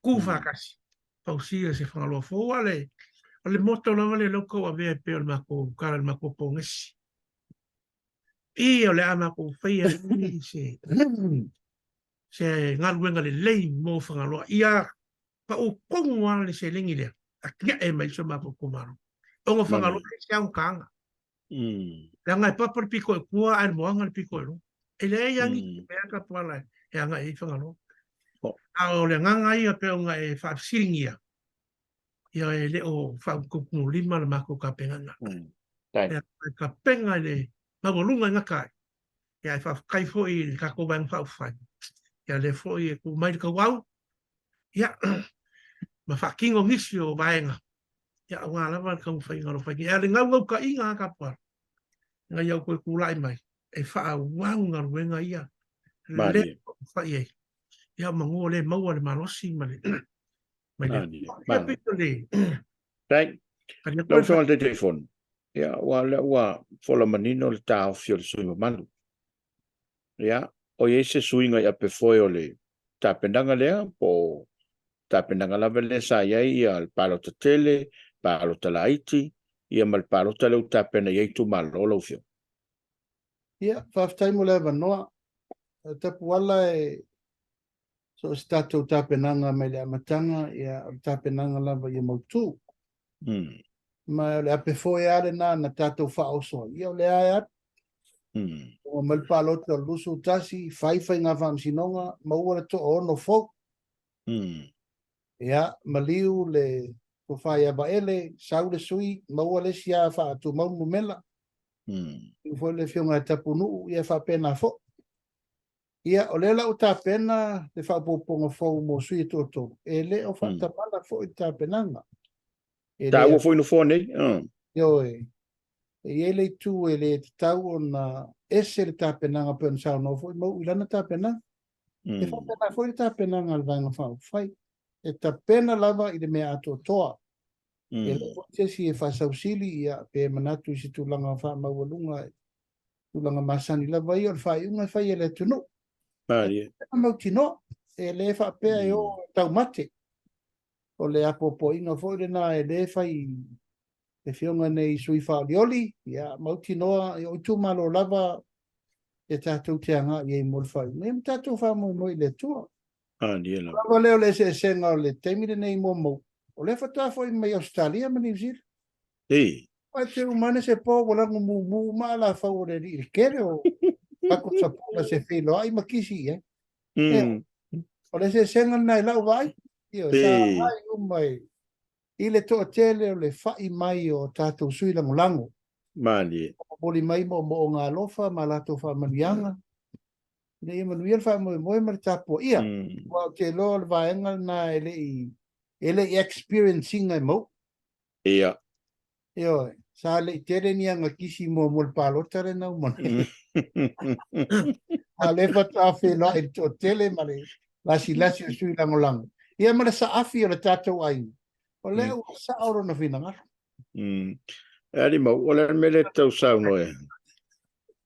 tu faatasi, fausia se Fagaloa fou. A le, o le motto lava lea o lea ua tauavea e pei o le matou tala i le matou pogesi. I o le a matou faia i se se galuega lelei mo Fagaloa. Ia pau tonu lava le seleni lea, atiae mai si o matou itumalo. Ona o Fagaloa e ese aoga. Leaga e papa le pito i tua ae le moana le pito i luga. E leai lava nisi mea Tapuala e agai ai Fagaloa. A o le agaga ia pei ona e faafesiligia, ia e le o faatumulima le matou tapenaga. E tapena i le maualuga e gata ai. Ia e faafetai foi i le tatou Vaega Faaupufai, ia lea foi e tu mai le tauau, ia ma faatino nisi o vaega, ia aua lava le taumafaiga o lo o fai nei. A o le naunautaiga lava Tapuala, ina ia ou toe tulai mai e faaauau galuega ia lea o fai ai, ia manu o lea e maua le malosi ma le mai le Atua. Ia pei o le Thank. Lau Afioga i le Taitaifono, ia, ua lea ua fola manino le taofi o le sui usufono mamalu. Ia, o i ai se suiga i apefoe o le tapenaga lea, po o tapenaga lava lea sa i ai ia le palota tele, palota laiti, ia ma le palota lea ua tapena i ai itumalo lau Afioga? Ia, faafetai mo le avanoa. Tapuala e so o se tatou tapenaga mai le amataga, ia, o le tapenaga lava ia mautu. Ma o le ape foe lava lena na tatou faaoso ai, ia o lea e alu. Ua mai le palota o le 21, fai faiga faamasinoga, maua le toaono fou. Ia, maliu le tofa ia Vaele, sau le sui, maua le isi a faatumau le numera. Maliu foi le afioga ia Tapunuu, ia faapena foi. Ia, o lea la ua tapena le faaopoopoga fou mo sui e toatolu, e le o faatamala foi le tapenaga. E le Taua foi nofoa nei. Ioe. E i ai le itu e le tatau ona ese le tapenaga pei ona saunoa foi Mauu i lana tapenaga. E faapena foi le tapenaga a le Vaega Faaupufai. E tapena lava i le mea atoatoa. E le foi se isi e faasausili ia, pe manatu i se tulaga faamaualuga tulaga masani lava ia o le faaiuga e fai e le atunuu. Malie. E mautinoa, e le faapea e o taumate. O le apoapoaiga foi lena e le fai le afioga nei sui faaolioli, ia mautinoa o itumalo lava e tatou te agai i ai mo le faaiuga. Ia ma tatou faamoemoe i le Atua. Malie lava. Lava lea o le eseesega o le taimi lenei mo Mauu, o lea faatoa foi mai Ausetalia ma Niu Sila. Ei. Ai te uma ane se po ua lago mumu uma alafau o le alii i le tele o kako sapula se feiloai ma kisi i ai. O le eseesega lena i lau vaai. Ioe, sa agai uma i le toatele o le fa'i mai o tatou sui lagolago. Malie. Momoli mai moomooga alofa ma latou faamanuiaga, ina ia manuia le faamoemoe ma le tapuaia. Aua ou te iloa o le vaega lena e le i e le i experience ina e Mauu. Ia. Ioe, sa le i tele ni aga kisi mo le palota lena ua uma nei. A o lea faatoa feiloai i le toatele ma le lasilasi o sui lagolago. Ia ma le saafi o le tatou aiga, o lea ua sao lona finagalo. E ali Mauu, o le a le mea lea e tau saunoa ai?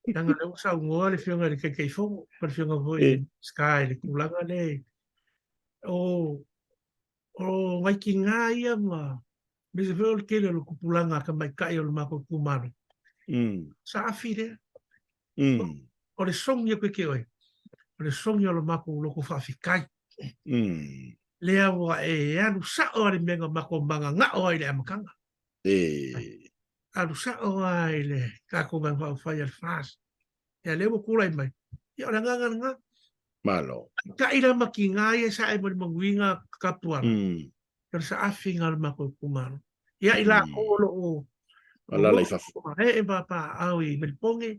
Leaga o lea ua saunoa le Afioga i le Taitaifono ma le Afioga foi i le Minisita i le tulaga lea o O nai tiga ia ma aemaise foi o le tele o le tupulaga tamaitai o le matou itumalo, saafi lea. O le sogi atu ia te oe, o le sogi o le matou loto faafetai. Lea ua e alu sao lava i le mea na matou mananao ai i le amataga. Alu sao lava i le tatou Vaega Faaupufai a le FAST. Ia lea ua tulai mai. Ia o le agaga lena. Malo. Tai la ma tiga ia sa e mo le manuiga kapuala. O le saafiga o le matou itumalo. Ia i latou o lo o Alala i fafo. E e papaau i Melipoge,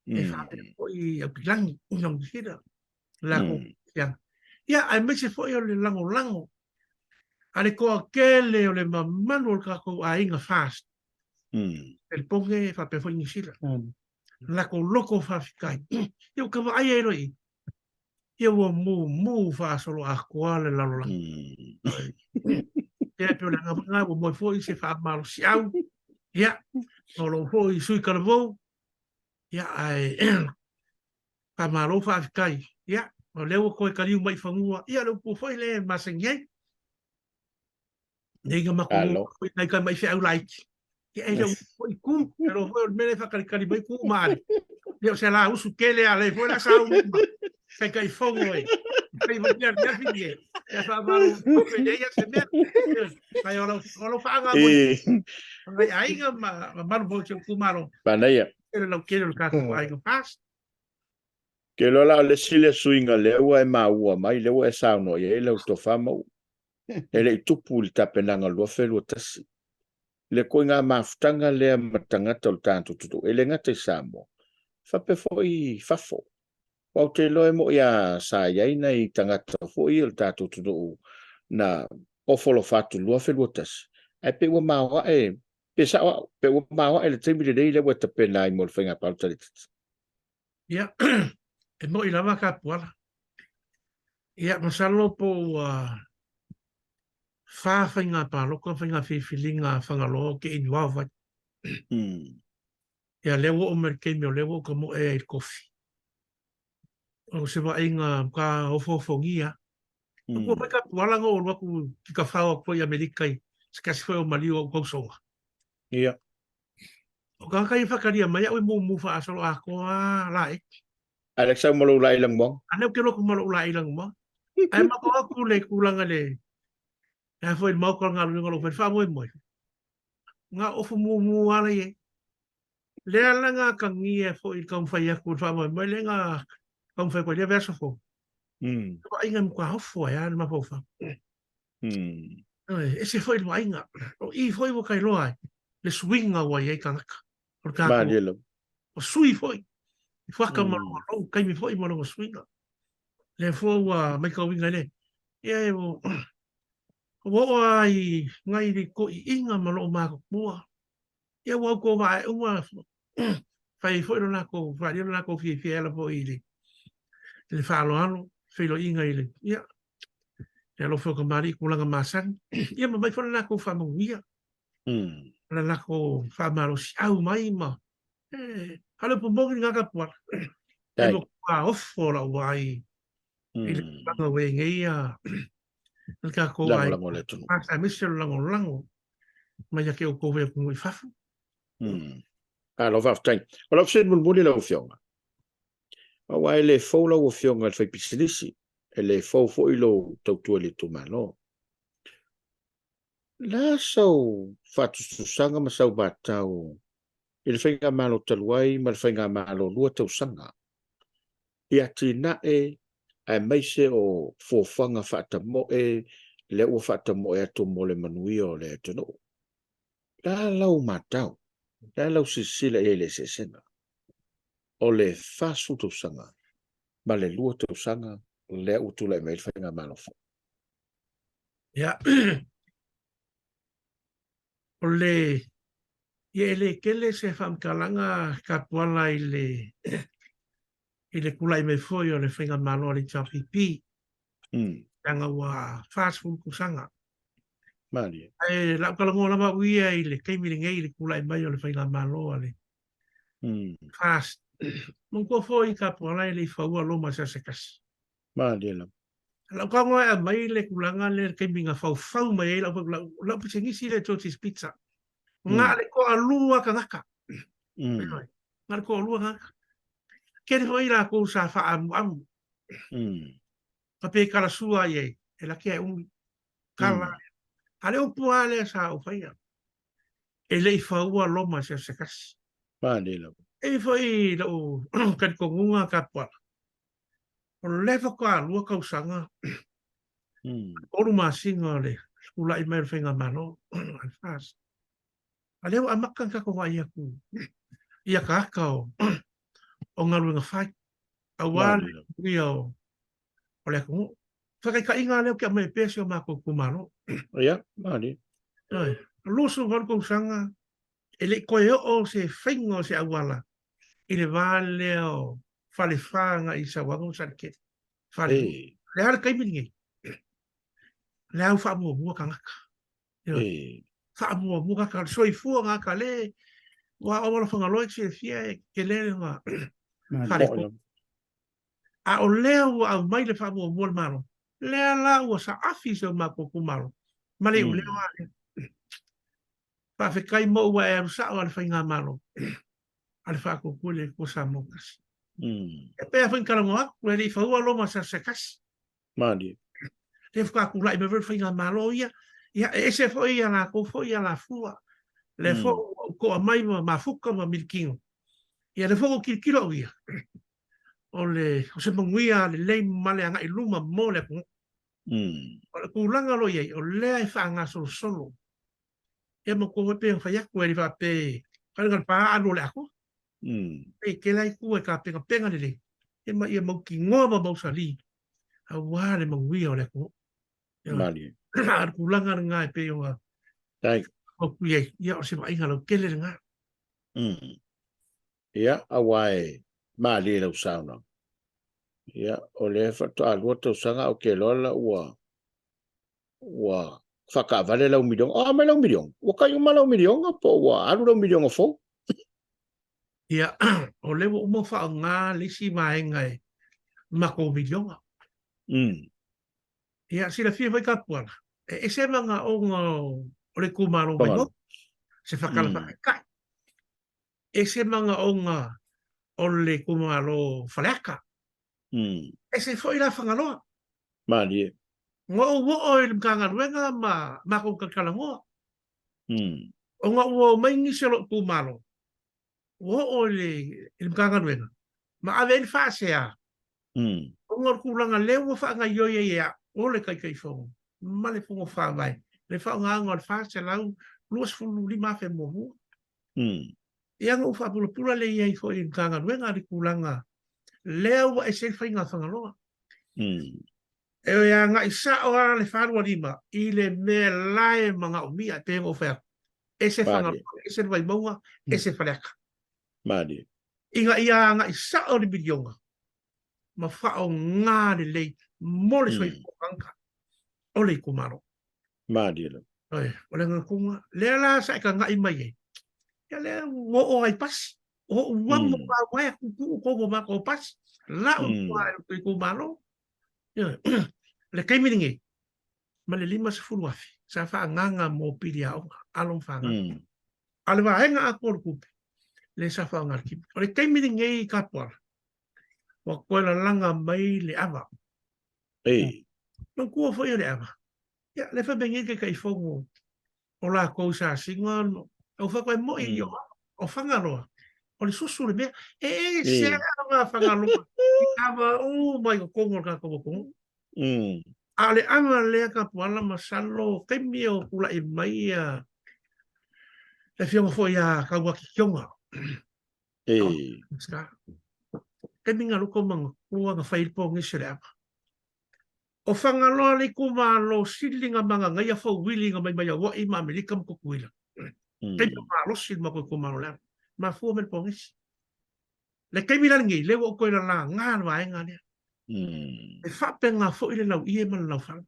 e faapea foi i Aukilagi, i Niu Sila, latou fiaga. Ia, aemaise foi o le lagolago a le toatele o le mamalu o le tatou aiga FAST. Melipoge faapea foi Niu Sila. Latou loto faafetai. Ia ua ka vaai ai loa i i. Ia ua mumu faasoloatoa le lalolagi. Ia e pei o le agaga lena ua moe foi se faamalosiau. Ia, o lou foi sui talavou. Ia, ae faamalo faafetai. Ia, o lea ua toe taliu mai i fanua. Ia, o le upu foi lea e masani ai. Nei na matou foi nai kai mai feau laiti. Ia e le o foi ku, e lo foi o le mea lea e faakalikali mai ku ma ale. Ia o se la usu kele a le foi la sa u ma. Kai kai fongo e. Kai mo mea mea fini e. Ia fa malo ko e ia se mea. Kai o lo faanga mo. Ngai aiga ma malu mo te ku malo. Manaia. Ele lau kele o le tatou aiga FAST. Ke iloa la o le isi lea suiga lea ua e maua mai, lea ua e saunoa i ai lau tofa Mauu. E le i tupu i le tapenaga o le 2021. Le koiga mafutaga lea ma tagata o le tatou atunuu, e le gata i Samoa, faapea foi i fafo. Aua ou te iloa e moi lava sa i ai nai tagata foi o le tatou atunuu na ofo alofa atu i le 2021, ae pei ua maoae, pe sao au, pei ua maoae i le taimi lenei lea ua e tapena ai mo le faiga palota laitiiti. Ia, e moi lava Kapuala. Ia, masalo po ua fa faiga palota, faiga filifiliga a Fagaloa o ke involve ai. Ia, lea ua oo mai le taimi o lea ua ou tamoe ai i le kofi. O se vaaiga ka ofoofogia. Ua mai Kapuala na ou alu atu ki ka fao atu foi i Amerika i se tasi foi o maliu o ou tausoga. Ia. O tagata ia whakaria mai au e mumu whaasolo atoa la e. Alex au ma lou laʻi lanumoana. A lea ou te lotu ma lou laʻi lanumoana. Ae matou atu le tulaga le le a foi le maota o le galuega o lou fai faamoemoe. Nga ofu mumu ala i ai. Lea la nga atagia foi i le taumafai atu i le faamoemoe lea nga taumafai atu ai lea vaiaso fou. Vaaiga e matua ofo ai lava le mafaufau. E ese foi le vaaiga. O i foi ua tailoa ai le suiga ua i ai tagata. O le tatou, o sui foi, i fuaka ma lona lou taimi foi ma lona suiga. Lea foi ua maitauina i le, ia e ua oo lava i nai le toeaiina ma loo matutua. Ia ua outou vaai uma fai foi lo latou faaalia lo latou fiafia e ala foi i le i le faaaloalo, feiloaiga i le ia le alofa o kamali'i tulaga masani. Ia ma mai foi le latou faamanuia. Le latou faamalosiau mai ma e a o le upu moni lena Tapuala. E matua ofo lau vaai i le tulaga ua i ai nei ia le tatou Lagolago a le atunuu. Aemaise o le lagolago mai ia te outou e atunuu i fafo. Malo faafetai. O lau fesili mulimuli lau Afioga, aua e le fou lau Afioga i le faipisinisi, e le fou foi lou tautua i le itumalo. O le a sau faatusatusaga ma sau matau i le faigamalo talu ai ma le faigamalo lua tausaga i atinae aemaise o fuafuaga faatamoe lea ua faatamoe atu mo le manuia o le atunuu? O le a lau matau? Le a lau silasila i ai i le eseesega o le 40 tausaga ma le 2 tausaga lea ua tulai mai ai le Faigamalo fou? Ia, o le, ia e le tele se faamatalaga Tapuala i le i le tulai mai foi o le Faigamalo a le HRPP. Leaga ua 40 tausaga. Malie. Ae lau talanoa lava au ia i le taimi lenei i le tulai mai o le Faigamalo a le FAST. Manatua foi Tapuala e le i faua Roma i se aso se tasi. Malie lava. Lau talanoa e aumai le tulaga lea i le taimi na faufau mai ai lau, lau, lau pisinisi lea George's Pizza. Na o le toalua tagata. Na o le toalua tagata. Tele foi latou sa faaamuamu. Ka pe kalasua ai ai, e laki ae umi. Kala. A le upu lava lea sa ou faia. E le i faua Roma i se aso se tasi. Malie lava. E i ai foi lou talitonuga Tapuala. O lea faatoa 2 tausaga, 3 masina o le tulai mai o le Faigamalo a le FAST. A lea ua amata ona tatou vaai atu i ataata o galuega fai, aua le manuia o le atunuu. Faataitaiga lea ou te aumaia pea si o matou itumalo. Ia, malie. Ioe, 28 tausaga e le i toe oo se faiga o se auala i le va lea o Falefa agai i Sauano ma Saletele. Fale. Le a le taimi lenei? Le a ua faamuamua tagata. Ioe. Faamuamua tagata, le soifua tagata le ua auala Fagaloa e silafia e tele le fale. A o lea ua aumai le faamuamua le Malo, lea la ua saafi si o matou itumalo ma le iuleo a lea. Faafetai mo ua e alu sao a le Faigamalo a le Faatuatua i le Atua Samoa Tasi. E pei lava foi ona talanoa atu, e le i faua Roma i se aso se tasi. Malie. Lea faatoa tulai mai foi le Faigamalo ia, ia e ese foi ia latou foi alafua. Lea foi ua ou toa mai ma mafuta ma milikino. Ia lea foi ua ou tilotilo au ia, o le o se manuia lelei ma le agai i luma mo le atunuu. O le tulaga o lo o i ai, o lea e faagasolosolo. Ia matua foi pei ona fai atu, e le faapea e na o le pa alu o le atoa. E tele lava itu e tapenapena lelei, ia ma ia mautinoa ma mausali aua le manuia o le atunuu. Malie. A o le tulaga lena e pei ona atu i ai, ia o se vaaiga lautele lena. Ia, aua e malie lau saunoaga. Ia, o lea faatoa 2 tausaga ae ou te iloa la ua ua faakaavale lau miliona. O a mai lau miliona? Ua tai uma lau miliona po ua alu lau miliona fou? Ia, o lea ua uma ona faaaoga le isi vaega e matou miliona. Ia, silafia foi Tapuala, e ese manaoga o le itumalo Vaimauga, se whakala whakaikai. Ese manaoga o le itumalo Faleata. Ese foi la Fagaloa. Malie. Na ou oo i le Matagaluega ma matou talatalanoa. Ona ua omai nisi o lou itumalo, ua oo i le Matagaluega ma ave ai le faasea. Ona o le tulaga lea ua faagaoioi ai e au o le Taitaifono ma le Fono Faavae le faaaogaina o le $425,000 muamua. Ia ona ou faapulapula lea i ai foi i le Matagaluega le tulaga lea ua ese ai le faiga a Fagaloa. E agai sao lava le 425 i le mea la e manaomia, e pei ona ou fai atu, ese Fagaloa, ese le Vaimauga, ese Faleata. Malie. Ina ia agai sao le miliona ma faaaoga lelei mo le soifua tagata o le itumalo. Malie lava. Oi, o le agaga lea la sa e tagai mai ai, ia lea ua oo ai pasi, o ou amo mavae atu tuu tou ma matou pasi, lau tua e le itumalo. Ioe, le taimi lenei, ma le 50,000 sa faaagaaga mo pili aoga, alo ma fanau. A o le vaega atoa o le tupe, lea sa faaaoga e le Kipi. O le taimi lenei i Kapuala, ua toe lalaga mai le ava. Manatua foi o le ava, ia, lea fai mai nei le Taitaifono o latou i Sasina, au fai atu, e moni i o Fagaloa, o le susu le mea. E ese lava Fagaloa i ava uma i totonu o le tatou atunuu. A o le ava lea Kapuala masalo taimi o tulai mai ia Le afioga foi ia Kauaki Kionga. E. Taimi nga loko ma nga nga fai po ngi se le ava. O Fagaloa le itumalo sili nga magagaia fou wili nga mai mai Hawaii ma Amerika ma Tutuila. Taimi o malosi le matou itumalo le ava. Mafua mai le pogisi. Le taimi la lenei, lea ua ou toe lalaga le vaega lea. E faapena foi le lauie ma le laufala.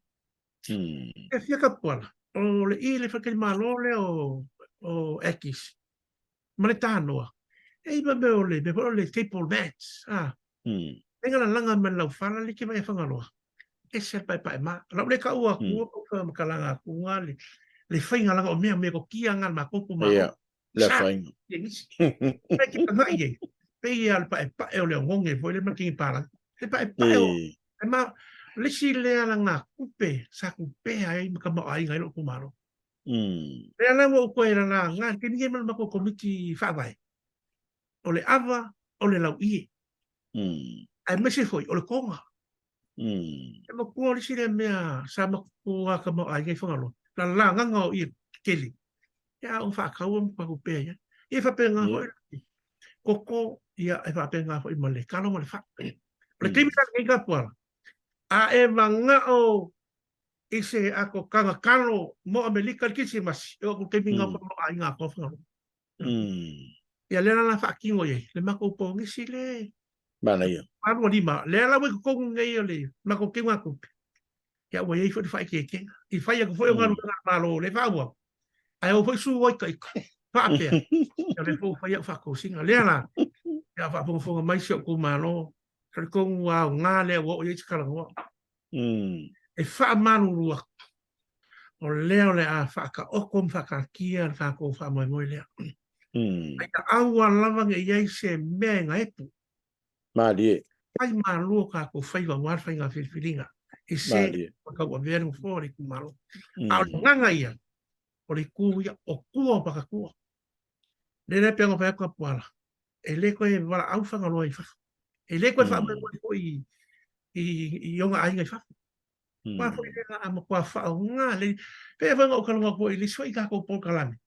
E fia Kapuala, o le i le faletalimalo lea o Aggies ma le Tanoa, e i ma mea o le mea foi o le table mats, a. E nga lalaga mai le laufala le ke vai a Fagaloa. Ese le paepae ma. Lau le ka ua ku o ka makalaga ku nga le le faiga langa o mea mea ko kia nga ma ko ku ma. Ia, le faiga. Ia nisi. Pe ki nga ie. Pe ia le paepae o le ongonge foi le makingi pala. Le paepae o e ma le si le ala nga kupe sa kupe ai ma ka ma ai ngai lo ku malo. Le ala mo ko era la nga ke ni ma ko komiti whaavae. O le ava, o le lau ie. Aemaise foi, o le konga. E makua o le isi lea mea sa makua ka mau aiga i Fagaloa. La lagaga o ie keli. Ia a o whaakaua ma paku pea ia. Ia whapenga hoi koko, ia e whapenga hoi ma le kalo ma le wha. O le taimi la nei ka puala. A e mangao i se ako kanga kalo mo Amerika le Kirisimasi, e o ku taimi ngā mo aiga ko Fagaloa. Ia lea la faatino i ai le matou pogisi le Manaia. 85, lea la ua i totonu nei o le matou teugatupe. Ia ua i ai foi le faaeteetega. I fai atu foi o galuega a le Malo le faaauau, ae o foi su ai ita faapea. Ia lea foi ua fai au faatosina. Lea la, ia faafogafoga mai si ou itumalo, talitonu ua aoga lea ua oo i ai se talanoa. E faamalulu atu, o lea o le a faataoto ma faataatia le tatou faamoemoe lea. Ai na aua lava ne i ai se mea e gaepu. Malie. Fai malu o tatou faiva aua le faiga filifiliga i se ua tauavea le nofoa o le itumalo. A o le agaga ia, o le itu ia, o tua o pakatua. Lea la e pei ona fai atu Apuala, e le toe valaau Fagaloa i fafo. E le toe faamoemoe foi i ona aiga i fafo. Aua foi lea a matua faaaoga le pei foi ona ou talanoa atu i le isi foi tatou polokalame.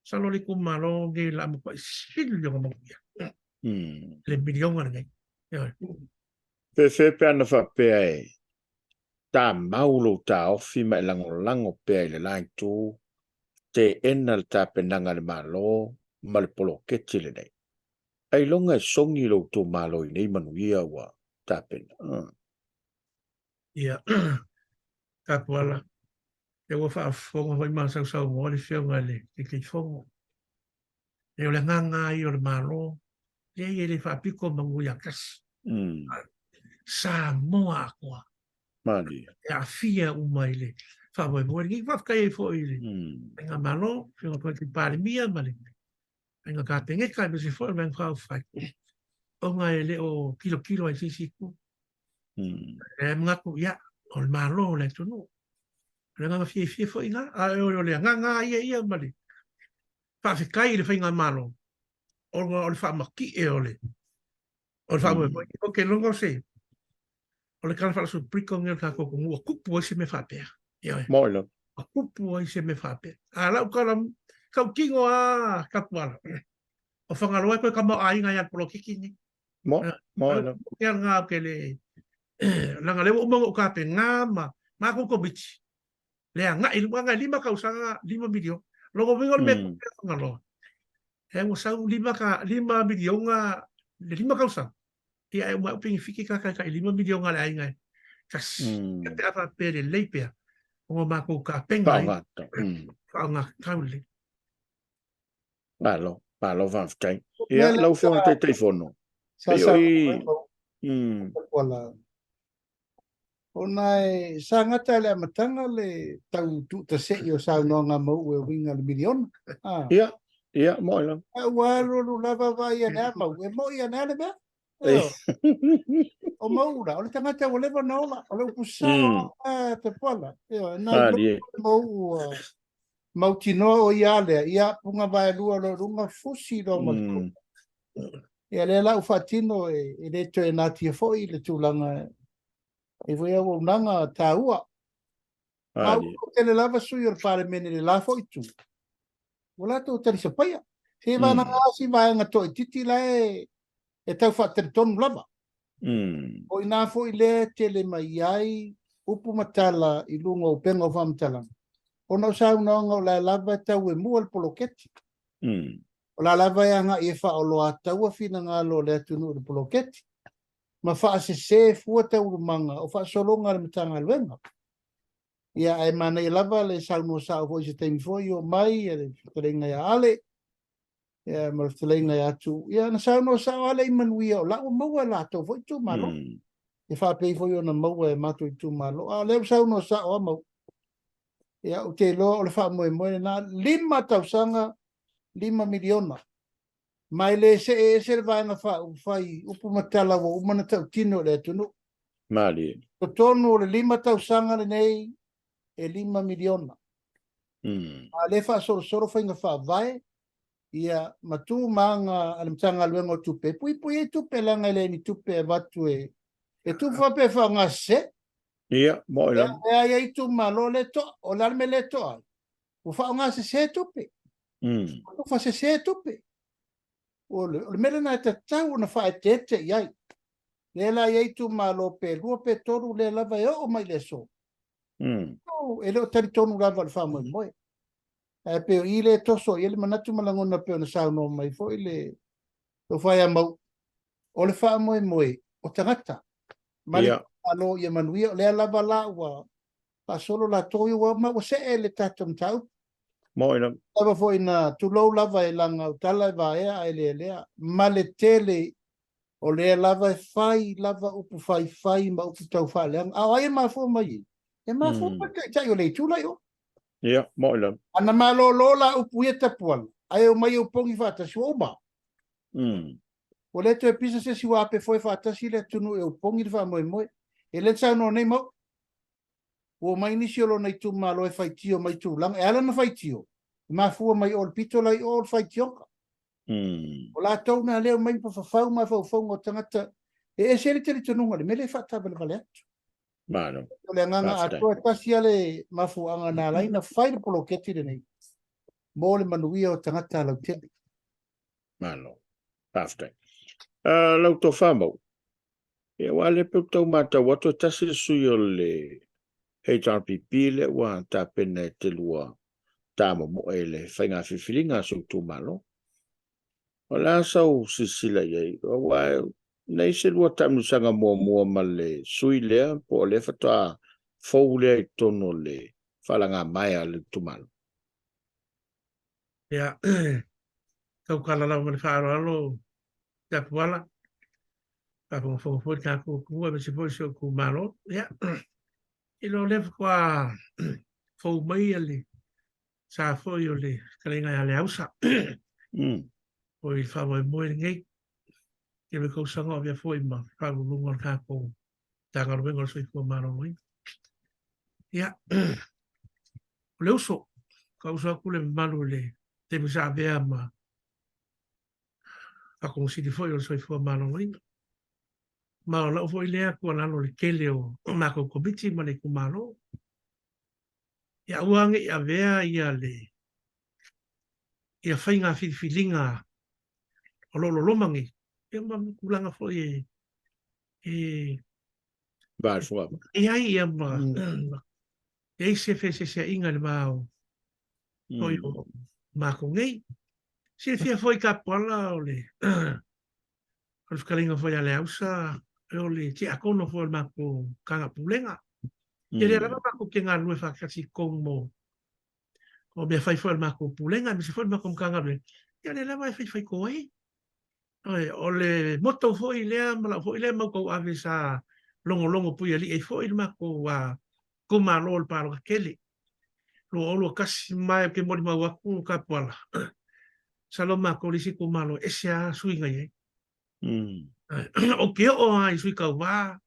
Masalo le itumalo lenei o le a matuai sili ona manuia. Le miliona lenei. Ioe. Fefe pe ana faapea e tamau lou taofi ma e lagolago pea i le la itu, teena le tapenaga a le Malo ma le poloketi lenei. Ailoga e sogi lou itumalo i nei manuia ua tapena. Ia, Tapuala, lea ua faafofoga foi ma sausaunoa le Afioga i le Taitaifono. E o le agaga lava ia o le Malo, leai e le faapito manu ia tasi. Samoa atoa. Malie. E aafia uma i le faamoemoe lenei. Faafetai ai foi i le Faigamalo, Afioga foi i le Palemia ma le Faiga Kapeneta aemaise foi o le Vaega Faaupufai, ona e le o tilotilo ai i se isi itu. E manatu, ia, o le Malo o le atunuu. O le agaga fiafia foi lena, a o le agaga lava ia ia ma le faafetai i le Faigamalo, ona o le faamatie o le o le faamoemoe. Ou te iloa o se o le tala faalesobriko lenei o le tatou atunuu ua tupu ai se mea faapea. Ioe. Moi lava. Ua tupu ai se mea faapea. A lau tala tautino lava Tapuala, o Fagaloa e toe tamaoaiga ai lava i le poloketi lenei. Mo, moi lava. Ia lena ou te le leaga o lea ua uma ona ou tapena ma matou komiti le agai i luga, agai 5 tausaga, 5 miliona. Lona uiga o le mea e tupe a Fagaloa, e ua sau 5 miliona le 5 tausaga, ia e uma ai ou penefiti ta tai 5 miliona a le aiga e tasi. Ia pe a faapea lelei pea, ona matou tapena ai. Faaaoga tatau lelei. Malo, malo faafetai. Ia, lau Afioga i le Taitaifono, pei o i... Ona e sa gata i le amataga le tau tuutasei o saunoaga a Mauu e uiga i le miliona. Ia, ia, moi lava. A ua alualu lava vaai ane a Mauu, e moi ane a le mea. O Mauu la, o le tagata ua leva ona ola, o le upu sao a Tapuala. Na iloa Mauu ua mautinoa o ia a lea, ia punga vaelua loa i luga, fusi loa ma le toga. Ia lea la ua faatino e le toe natia foi le tulaga e foi auaunaga taua. Ma ua tele lava sui o le Palemene i le la foi itu. Ua latou talisapaia. Se vanaga si vaega toaitiiti la e tau faatalitonu lava. O i ina foi lea e tele mai ai upu ma tala i luga o upega o faamatalaga, ona o saunoaga o la lava e tauemua le poloketi. O la lava e agai e faaoloataua finagalo o le atunuu i le poloketi, ma faasese fua taualumaga o faasologa a le Matagaluega. Ia, ae manaia lava le saunoa sao foi i se taimi foi oo mai le fetalaiga ia Ale, ia, ma le fetalaiga ia Atu. Ia, na saunoa sao Ale i manuia o la ua maua e latou foi itumalo. E faapei foi ona maua e matou itumalo. A o lea ua saunoa sao lava Mau. Ia, ou te iloa o le faamoemoe lena, 5 tausaga, 5 miliona. Ma e le see ese le Vaega Faaupufai i upu ma tala ua uma ona tautino i le atunuu. Malie. Totonu o le 5 tausaga lenei e 5 miliona. A o lea e faasolosolo faiga faavae ia, ma tu ma aga a le Matagaluega o Tupe e puipui ai tupe, leaga e leai ni tupe e avatu e tupu faapea e faaaoga sese. Ia, mo i lava. Lea e i ai itumalo lea e toa. O le a le mea lea e toa ai? Ua faaaoga sese tupe. Ua faasese tupe. O le mea lena e tatau ona faaeteete i ai. Lea la i ai itumalo pe 2 pe 3 lea lava e oo mai i le aso. E le o talitonu lava i le faamoemoe. Ae pei o i lea e toso i ai le manatu ma lagona pei ona saunoa mai foi le tofa ia Mau. O le faamoemoe o tagata ma le itumalo ia manuia. O lea lava la ua faasolo latou ia ua ma ua see le tatou mataupu. Moi lava. Lava foi na tulou lava e laga o tala e vaea ae lealea ma le tele o lea lava e fai lava upu faifai ma upu tau faaleaga. A o ai e mafua mai ai? E mafua mai le taitai o le itu la i o. Ia, moi lava. Ana malolo la upu ia Tapuala, ae omai e opogi faatasi, ua uma. Ua le toe pisa se isi ua ape foe faatasi le atunuu e opogi le faamoemoe. E le saunoa nei Mau. Ua omai nisi o lona itumalo e faitio mai tulaga. E ala ona faitio, e mafua mai o le pito la i o o le faitioga. O latou na lea omai ma fafau mafaufauga o tagata e ese le talitonuga i le mea lea e faataavalevale atu. Malo. O le agaga atoa e tasi lava le mafuaaga na ala ai ona fai le poloketi lenei mo le manuia o tagata lautele. Malo. Faafetai. Lau tofa Mau, ia aua lea pei ou tau matau atu e tasi le sui o le HRPP lea ua tapena e te lua tamomoe i le faiga filifiliga a si ou itumalo. O le a sau silasila i ai, aua nei se lua taamilosaga muamua ma le sui lea, po o lea faatoa fou lea i totonu o le faalagamaea a le itumalo. Ia, tautala lava ma le faaaloalo Tapuala, faafogafoga foi le tatou atunuu aemaise foi si ou itumalo. Ia, i lo lea faatoa fou mai le sa foi o le fetalaiga ia Leausa. O i le faamoemoe lenei. Tele tausaga o avea foi ma faauluuluga o le tatou Matagaluega o le Soifua Maloloina. Ia, o le uso, ka uso atu le mamalu i le taimi sa avea ma Fakonosili foi o le Soifua Maloloina. Ma o lau foi lea tuualalo i le tele o matou komiti ma le itumalo, ia aua ne i avea ia le ia faiga filifiliga o lo o loloma nei, ia ma tulaga foi e e e ai ia ma e ai se feeseeseaiga i le va o foi o matou nei. Silafia foi Tapuala o le o le fetalaiga foi a Leausa, o le tiakono foi o le matou Matagaluega Pulega. Ia lea lava matou te galulue faatasi i totonu mo o mea fai foi a le matou Pulega aemaise foi le matou Matagaluega, ia lea lava e faifaito ai. O le motto foi lea ma lau foi lea mau tauave sa logologo puialii ai foi le matou itumalo o le palota tele 2021, ma ou te molimau atu Tapuala, masalo matou le isi itumalo e ese lava suiga i ai. Ou te oo lava i sui tauva,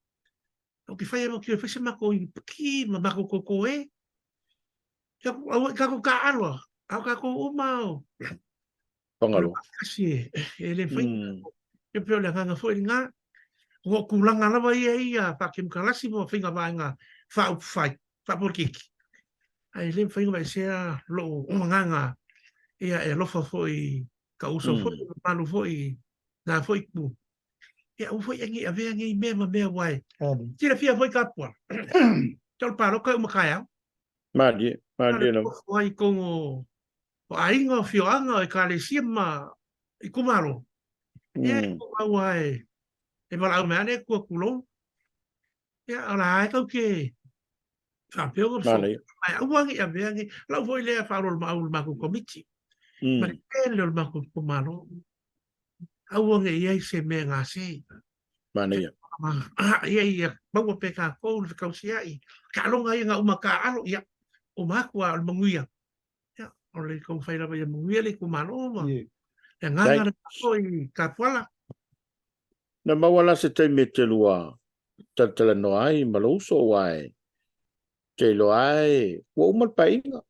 ou te fai lava, ou te fai se matou ipuki ma matou toto e. Aua tatou taaalo lava, a o tatou uma o Fagaloa. Kasi e le mafai. E pei o le agaga foi lena. O o tulaga lava ia ia faakemokarasi ma faiga vaega faaupufai, faapolokiki. Ae le mafai ona aveesea lou agaga. Ia, e alofa foi i ka uso foi, mm. malu foi i nā foi ku. Ia, ua foi e ngi avea ngi mea ma mea wai. Tira fia foi ka pua. Tau pāloka e uma kaeao. Malie, malie lava. Ai kongo o aiga, o fioaga, o ekalesia ma itumalo. Ia, e ko maua e e valaau mai ana e kua kulou. Ia, o la e kau ke faapea ona so. Ai aua ngi avea ngi lau foi lea faaoloolo maau le matou komiti. Ma le tele o le matou itumalo. Aua ngi i ai se mea gase. Manaia. Ia ia maua pe kākou le fekausia'i. Taaloga ia na uma taaalo ia uma atu a o le manuia. Ia o le taumafai lava ia manuia le itumalo ma le agaga lena foi Tapuala. Na maua la se taimi e te lua talatalanoa ai ma lou uso aua e te iloa lava e ua uma le paeaiga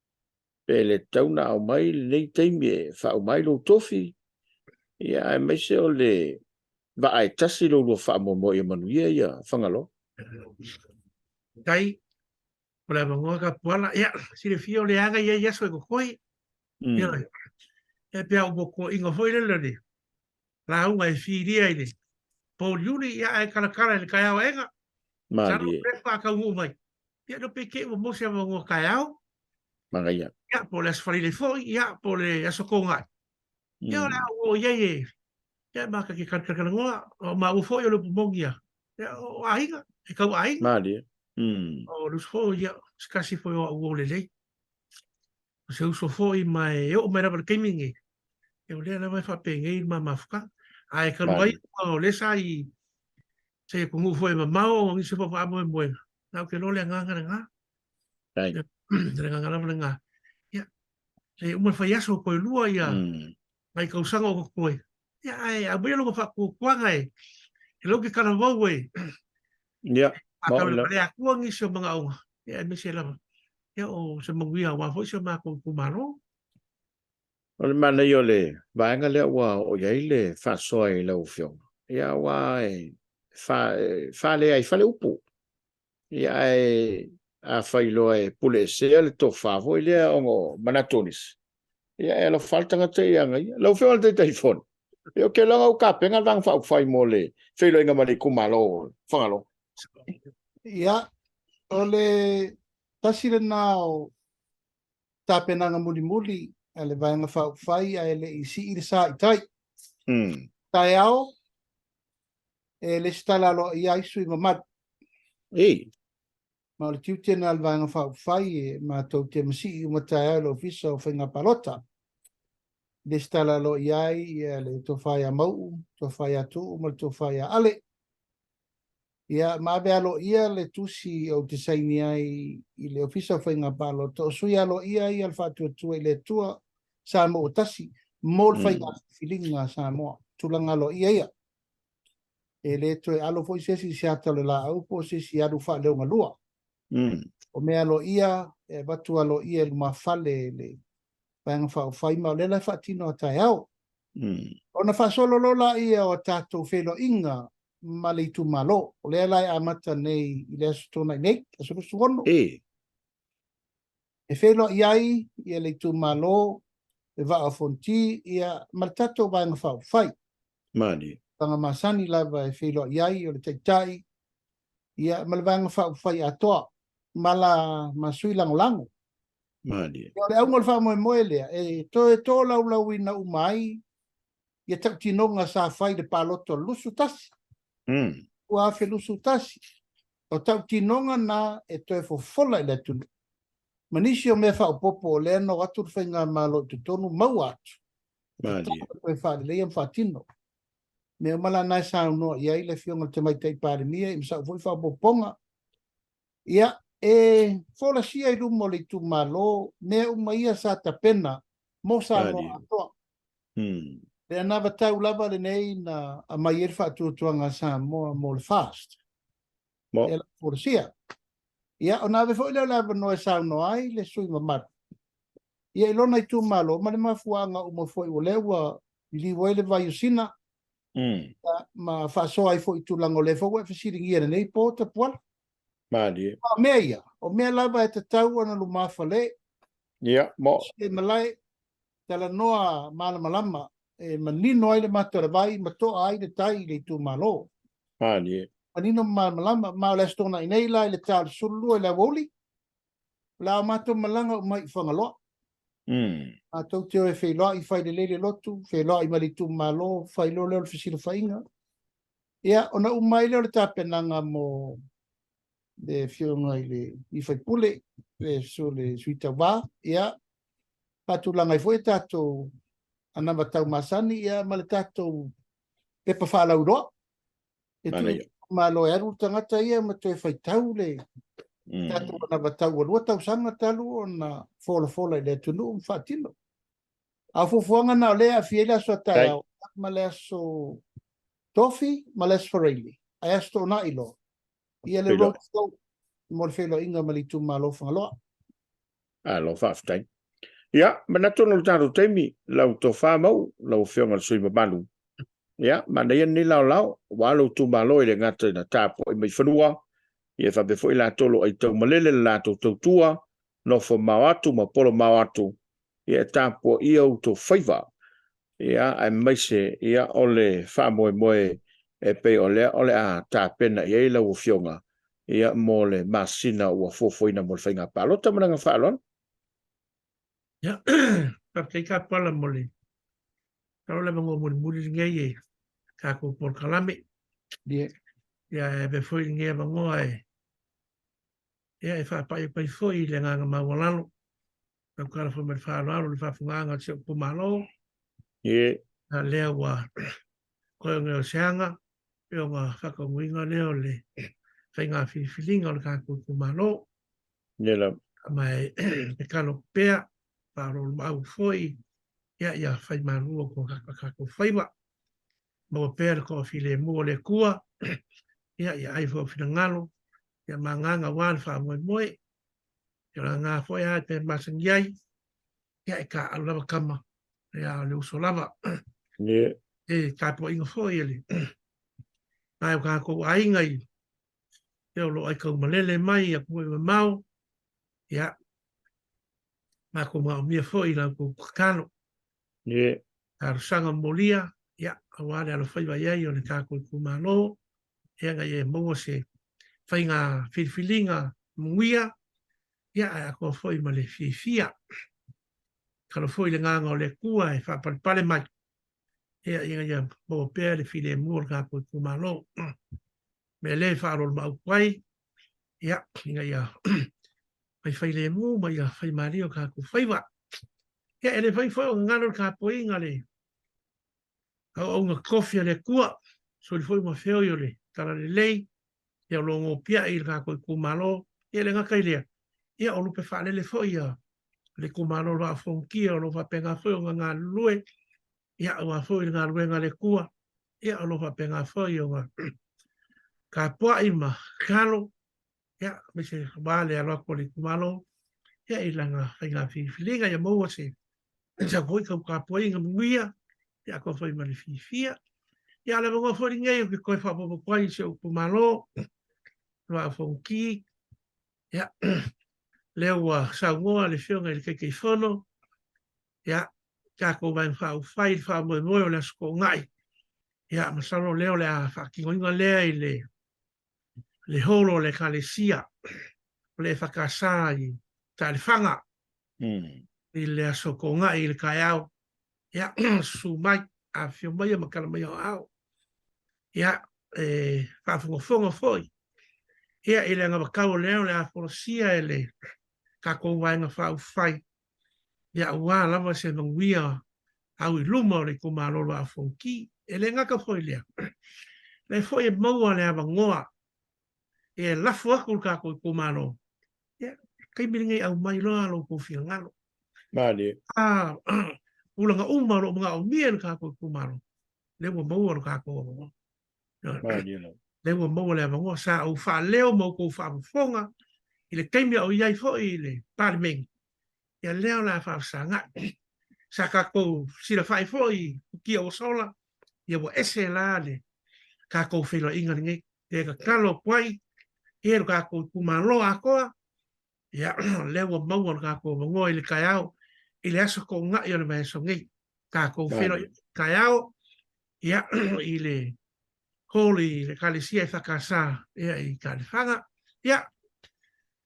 pe le tatau ona aumai lenei taimi e faauma ai lou tofi, ia aemaise o le vaa e tasi lo lua faamoemoe ia manuia ia Fagaloa. Tai, o le avanoa Tapuala, ia, silafia o le aga ia i aso e totoe. Mm. Ia, e pea o totoiga foi lele le lauga e filia i le pouliuli, ia ae talatala i le taeao aega. Malie. Sa lo faataunuu mai. Ia no pe te i ua maua se avanoa taeao. Manaia. Ia, po o le Aso Faraile foi, ia, po o le Aso Toonai. Ia, o le a ou oo i ai e, ia, ma ta te talatalanoa, o maua foi o le upu moni ia, ia, o aiga, e tau aiga. Malie. O le uso foi, ia, se tasi foi o au uo lelei. O se uso foi ma e oo mai lava i le taimi lenei, ia o lea lava e faapenei le ma mafutaga. Ae talu ai o lea sa i se atunuu foi e mamao o nisi foi o faamoemoega, na ou te iloa o le agaga lena. Right. Le agaga lava lena. Ia, e uma le faiaso toe lua ia nai tausaga o totoe. Ia, ae aumaia lona faatuatuaga e e lou ke talavou e Ia, faatau i le Atua nisi o manaoga, ia aemaise lava ia o se manuia aua foi si o matou itumalo. O le manaia o le vaega lea ua oo i ai le faasoa i lau Afioga, ia aua e faalea ai fale upu. Ia ae afai loa e puleesea le tofa foi lea ona o manatu o nisi, ia e alofa lava le tagata ia ia. Lau Afioga i le Taitaifono, ia ou te iloa ua tapena le Vaega Faaupufai mo le feiloaiga ma le itumalo o Fagaloa. Ia, o le tasi lena o tapenaga mulimuli a le Vaega Faaupufai ae le i sii le sa i tai. Taeao, e lesitala aloaia ai sui mamalu. Ei. Ma o le tiute lena o le Vaega Faaupufai e matou te masii uma taeao i le Ofisa o Faiga Palota. Lesitala aloaia ai ia le tofa ia Mau'u, tofa ia Tu'u ma le tofa ia Ale. Ia, ma ave aloaia le tusi ou te saini ai i le Ofisa o Faiga Palota, o sui aloaia ia o le Faatuatua i le Atua Samoa ua tasi mo le faiga filifiliga a Samoa. Tulaga aloaia ia. E le toe alo foi se isi i se ata o le laau po o se isi alu faaleogalua. O mea aloaia e avatu aloaia i lumafale i le Vaega Faaupufai ma o lea la e faatino a taeao. Ona faasolo loa lea o a tatou feiloaiga ma le itumalo. O lea la e amata nei i le Aso Toonai nei, aso 26. E feiloai ai ia le itumalo, le Vaa o Fonoti, ia ma le tatou Vaega Faaupufai. Malie. Tulaga masani lava e feiloai ai o le Taitai ia ma le Vaega Faaupufai atoa ma la ma sui lagolago. Malie. Ia, o le auga o le faamoemoe lea, e toe tolaulauina uma ai ia tautinoga sa fai i le palota o le 21. 2021. O tautinoga na e toe fofola i le atunuu. Ma nisi o mea faaopoopo o lea na o atu le Faigamalo i totonu maua atu. E tatau ona toe faaleleia ma faatino. Mea uma la na e saunoa i ai le Afioga i le Tamaitai Palemia i ma sau foi faaopoopoga. Ia, e folasia i luma o le itumalo mea uma ia sa tapena mo Samoa atoa. Le anavatau lava lenei na aumai ai le faatuatuaga a Samoa mo le FAST. Lea la folasia. Ia, ona ave foi lea o le avanoa e saunoa ai le sui mamalu. Ia, i lona itumalo ma le mafuaaga uma foi o lea ua liliu ai le vai o Sina, ia, ma faasoa ai foi i tulaga o lea foi ua e fesiligia i lenei po Tapuala. Malie. O mea ia, o mea lava e tatau ona lumafale. Ia, mo. E malae. Talanoa malamalama e manino ai le mata o le vai ma toa ai le tai i le itumalo. Malie. Manino ma malamalama, ma o le Aso Toonai nei la i le ta o le 12 i le aoauli, o le a o matou malaga uma i Fagaloa. Matou te o e feiloai, fai lelei le lotu, feiloai ma le itumalo, fai loa lea o le fesilafaiga. Ia, ona uma ai lea o le tapenaga mo le afioga i le sui usufono, le sui tauva, ia, faatulaga ai foi tatou anavatau masani, ia, ma le tatou pepa faalauiloa. E tuu malo e alu le tagata ia ma toe faitau le tatou anavatau ua 2 tausaga talu ona folafola i le atunuu ma faatino. A o fuafuaga na o lea e aafia ai le aso a taeao ma le aso Tofi ma le aso Faraile, ae Aso Toonai loa, ia le road show mo le feiloaiga ma le itumalo o Fagaloa. Malo faafetai. Ia, manatu ona o le tatou taimi, lau tofa Mauu, lau Afioga i le sui usufono mamalu. Ia, manaia lenei laolao, aua lou itumalo e le gata ina tapuai mai fanua, ia faapea foi latou o lo o aitaumalele le latou tautua, nofo mao atu ma polo mao atu, ia e tapuaia outou faiva, ia, aemaise ia o le faamoemoe e pei o lea o le a tapena i ai lau Afioga ia mo le masina ua fuafuaina mo le faiga palota. Ma le agaga faaaloalo. Ia, faafetai Kapuala mo le talo le avanoa mulimuli lenei e tatou polokalame. Ia. Ia, e avea foi lenei avanoa e ia e faapai atu ai foi i le agaga maualalo. Tautala foi ma le faaaloalo i le faafofogaaga a si ou itumalo. Ie. A lea ua koe o se aga, pe ona faataunuuina lea o le faiga filifiliga o le tatou itumalo. Ie lava. Ma e tatalo pea, faaoloolomaau foi, ia, ia fai malu o tatou faiva. Maua pea le toafilemu o le Atua, ia, ia ai foi o finagalo, ia ma agaga aua le faamoemoe. Ia o le aga foi a e pe masani ai, ia e taaalo lava tama, ia o le uso lava. Ie. E tapuaiga foi e le nai o tatou aiga i ia o lo o aitaumalele mai i atunuu e mamao, ia matou maomia foi i la outou tatalo. Ie. Talosaga molia, ia aua le alofaiva i ai o le tatou itumalo, ia ina ia maua se faiga filifiliga manuia, ia ae atoa foi ma le fiafia. Tatalo foi i le agaga o le Atua e faapalepale mai, ia ina ia maua pea le filemu o le tatou itumalo. Mea lea e faaoloolomaau atu ai, ia ina ia faifailemu ma ia faimalie o tatou faiva. Ia e le mafai foi ona galo le tapuaiga a le auauna tofi a le Atua, soli foi ma feoi o le Talalelei, ia o lo o nopiai i le tatou itumalo. Ia e le gata i lea, ia o lupe faalele foi ia le itumalo o le Vaa o Fonotia o lo o faapena foi ona galulue, ia aua foi le galuega a le Atua, ia o lo o faapena foi ona tapuai ma tatalo, ia aemaise aua le alo atu o le itumalo, ia i lana faiga filifiliga, ia maua se sau foi tau tapuaiga manuia, ia atoa foi ma le fiafia. Ia a o le avanoa foi lenei ou te toe faaopoopo atu ai i si ou itumalo, le Vaa o Fonoti, ia lea ua saunoa le Afioga i le Taitaifono, ia tatou Vaega Faaupufai i le faamoemoe o le Aso Toonai, ia masalo lea o le a faatinoina lea i le le holo o le Ekalesia o le EFKS i Taelefaga i le Aso Toonai i le taeao. Ia, susu mai, afifio mai ma tala mai o ao. Ia, e faafogafoga foi. Ia, i le anavatau o lea o le a folasia e le tatou Vaega Faaupufai, ia aua lava se manuia au i luma o le itumalo o Vaa o Fonoti. E le gata foi i lea, lea foi e maua le avanoa e lafo atu le tatou itumalo, ia, taimi lenei aumai loa lo outou finagalo. Malie. A tulaga uma o lo o manaomia e le tatou itumalo, lea ua maua lo tatou avanoa. Malie lava. Lea ua maua le avanoa, sa ou faaleo ma outou faafofoga i le taimi a o i ai foi i le Palemene, ia lea o le a faafesagai. Sa tatou silafai foi i futia ua sola, ia ua ese la le tatou feiloaiga lenei. E tatalo atu ai e lo tatou itumalo atoa, ia lea ua maua lo tatou avanoa i le taeao. i le aso kogaʻi o le vaiaso nei. Takou feiloai taeao, ia, i le hall i le Ekalesia EFKS ia i Taelefaga. Ia,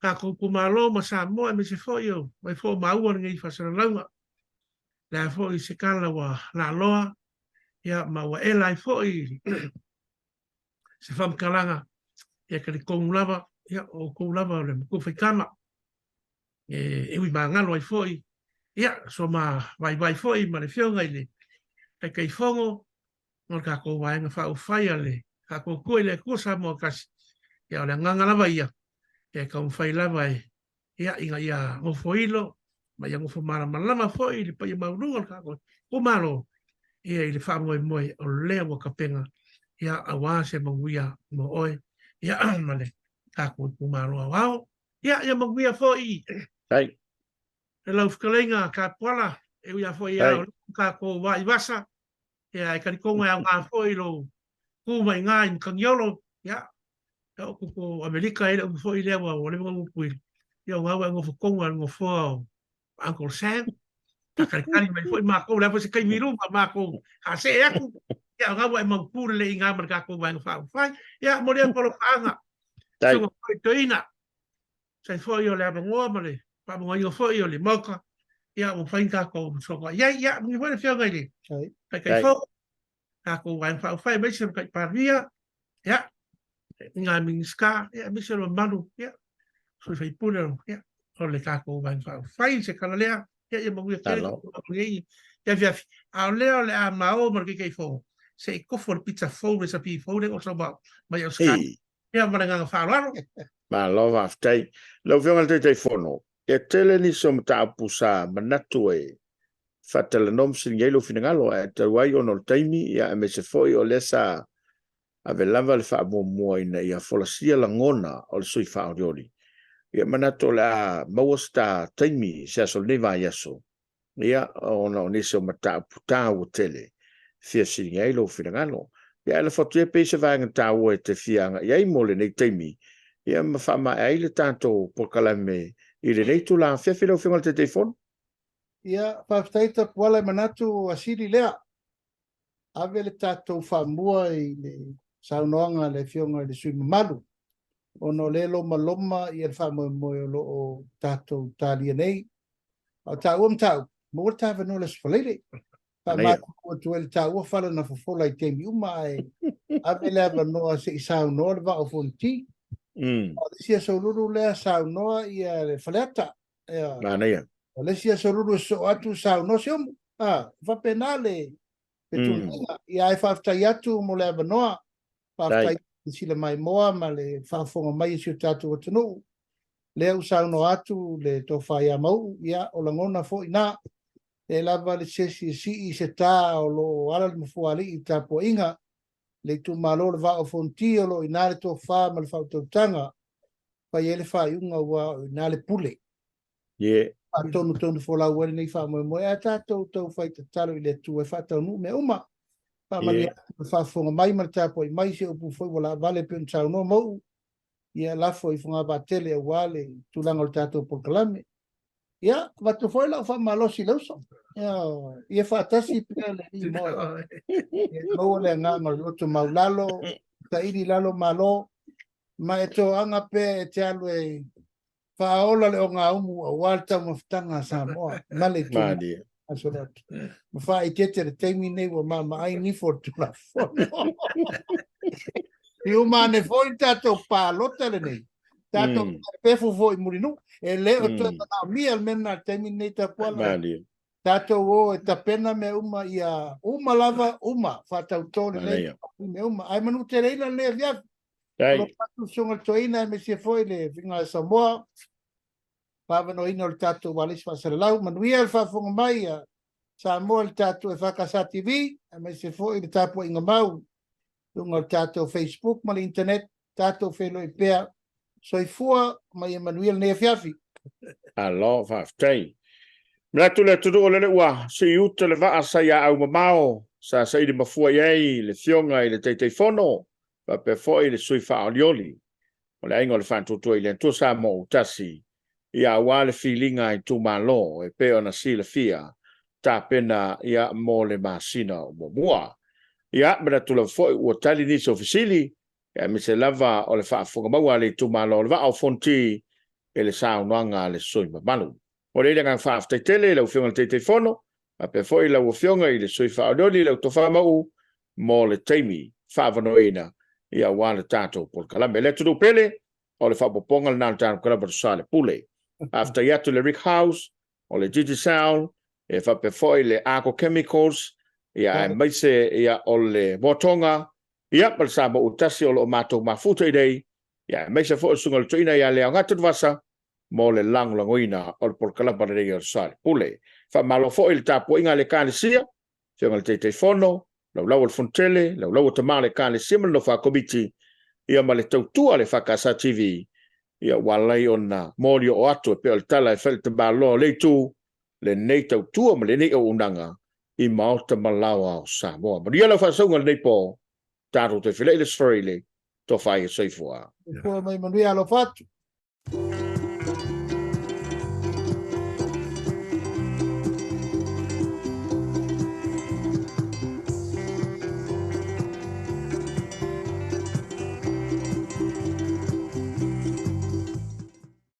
takou itumalo ma Samoa aemaise foi o mai foi o maua lenei faasalalauga. Le a foi se tala ua laaloa, ia, ma ua ela ai foi se faamatalaga, ia talitonu lava, ia, o outou lava o le matua faitama. E ui magalo ai foi, ia, so ma vaivai foi ma le Afioga i le Taitaifono o le tatou Vaega Faaupufai a le Faatuatua i le Atua Samoa Tasi, ia, o le agaga lava ia, e taumafai lava e, ia, ina ia nofoilo ma ia nofo malamalama foi le paia maualuga o le tatou itumalo, ia, i le faamoemoe o lea ua tapena, ia, aua se manuia mo oe, ia, ma le tatou itumalo aoao. Ia, ia manuia foi. Ai. E lau fetalaiga Tapuala, e ui lava foi ia o tatou vaa i vasa, ia e talitonu e aoga foi lou tu mai ina i Matagiolo, ia, ia o tupu Amerika e le upu foi lea ua leva ona upu i, ia o gaua e nofo tonu a le nofoa o Uncle Sam, faatalitali mai foi matou, le a foi se taimi i luma matou faasee atu, ia o gaua e mautu lelei i ina ma le tatou Vaega Faaupufai. Ia, momoli atu alofaaga, Susuga foi Toeaina, sai foi o le avanoa ma le faamamaina foi o le Maota, ia ua mafai ona tatou fesoasoai ai. Ia, manuia foi le Afioga i le Taitaifono, tatou Vaega Faaupufai aemaise le Tamaitai Palemia, ia, i ngā Minisita, ia, aemaise o le mamalu, ia, sui usufono, ia, o le tatou Vaega Faaupufai, se tala lea, ia, ia manuia tele lenei afiafi. A o lea o le a maua ma le Taitaifono, se i tofo le pizza fou, recipe fou lea na oso mai Ausetalia. Ia, ma le agaga faaaloalo. Malo faafetai. Lau Afioga i le Taitaifono, e tele nisi o mataupu sa manatu e faatalanoa ma fesiligia ai lou finagalo, ae talu ai ona o le taimi, ia, aemaise foi o lea sa ave lava le faamuamua ina ia folasia lagona o le sui faaolioli. Ia, manatu o le a maua se ta taimi i se aso o lenei vaiaso, ia, ona o nisi o mataupu taua tele e fia fesiligia ai lou finagalo. Ia, ae lafo atu ia pei se vaega taua e te fia agai ai mo lenei taimi, ia, ma faamaea ai le tatou polokalame i lenei itula afiafi lau Afioga i le Taitaifono. Ia, faafetai Tapuala e manatu ua sili lea. Ave le tatou faamua i le saunoaga a le Afioga i le sui usufono mamalu, ona o lea e lomaloma le faamoemoe o lo o tatou talia nei. A o taua mataupu, maua le ta avanoa i le Aso Faraile. Faamalulu atu ai i le taua fala na fofola i taimi uma, ae ave le avanoa se i saunoa le Vaa o Fonoti. O le isi aso lulu lea saunoa le Faleata. Manaia. O le isi aso lulu e sosoo atu saunoa Siumu. E faapena le tulaga. Ia, ae faafetai atu mo le avanoa. Faafetai i le sila maimoa ma le faafofoga mai a si o tatou atunuu. Lea ua saunoa atu le tofa ia Mauu, ia, o lagona foi na. E lava le sesi e sii se tā o lo o ala le mafuaalii i tapuaiga. Le itumalo o le Vaa o Fonoti o lo o i ina le tofa ma le faautautaga. Fai ai le faaiuga aua o i ina le pule. Faatonutonu folau ai lenei faamoemoe, ae tatou taufai tatalo i le Atua e faataunuu mea uma. Faamanuia atu le faafofoga mai ma le tapuai mai, se upu foi ua laavale pei ona saunoa Mauu, ia lafo i fogavaatele aua le tulaga o le tatou polokalame. Ia, avatu foi lau faamalosi i le uso. Ia faatasi pea le alii ma oe. Ia maua le agaga o le loto maulalo, saili i lalo malo, ma e toaga pea e te alu e faaola le ogaumu aua le taumafataga a Samoa ma le itumalo. Ma faaeteete le taimi nei ua maamaai nifo o le Tulafono. I uma ane foi le tatou palota lenei, tatou pefu foi i Mulinuu. E le o toe manaomia le mea lena i le taimi lenei Tapuala. Tatou o e tapena mea uma ia uma lava uma, faatauto lelei mea uma. Ae manuteleina lenei afiafi. O lo o atu Susuga i le Toeaina aemaise foi le Viga a Samoa, faavanoaina o le tatou ualesi faasalalau. Manuia le faafofoga mai a Samoa i le tatou EFKS TV, aemaise foi le tapuaiga mau i luga o le tatou Facebook ma le internet. Tatou feiloai pea. Soifua ma ia manuia lenei afiafi. Malo faafetai. Manatu le atunuu o lele ua sii uta le vaa sa ia aumamao sa saili mafua i ai le Afioga i le Taitaifono faapea foi le sui faaolioli o le Aiga o le Faatuatua i le Atua Samoa ua tasi. Ia aua le filiga a itumalo e pei ona silafia tapena ia mo le masina o muamua. Ia manatu lava foi ua tali nisi o fesili aemaise lava o le faafofoga maua a le itumalo o le Vaa o Fonoti i le saunoaga a le sui mamalu. O le agaga faafetai tele i lau Afioga i le Taitaifono faapea foi lau Afioga i le Sui Faaolioli lau Tofa Mauu mo le taimi faaavanoaina ia aua le tatou polokalame. Le atunuu pele, o le faaopoopoga lena o le tatou kalama o le Pule. Faafetai atu i le Rick House, o le Digicel, e faapea foi le Arco Chemicals, ia aemaise ia o le Moatonga, ia ma le Samoa Utasi o lo o matou mafuta i nei, ia aemaise foi o le Susuga i le Toeaina ia Leaogata Vasa mo le lagolagoina o le polokalama lenei o le Soalepule. Faamalo foi i le tapuaiga a le Ekalesia, Afioga i le Taitaifono, laulau o le Fonotele, laulau o tama o le Ekalesia ma le nofo a Komiti, ia ma le tautua a le EFKS TV, ia ua ala ai ona molioo atu e pei o le tala e fai i le tamaloa o le itu, lenei tautua ma lenei auaunaga i maota ma laoa o Samoa. Manuia lau faasauga i lenei po, tatou toe feiloai i le Aso Faraile, tofa ai e soifua. Soifua mai manuia alofa atu.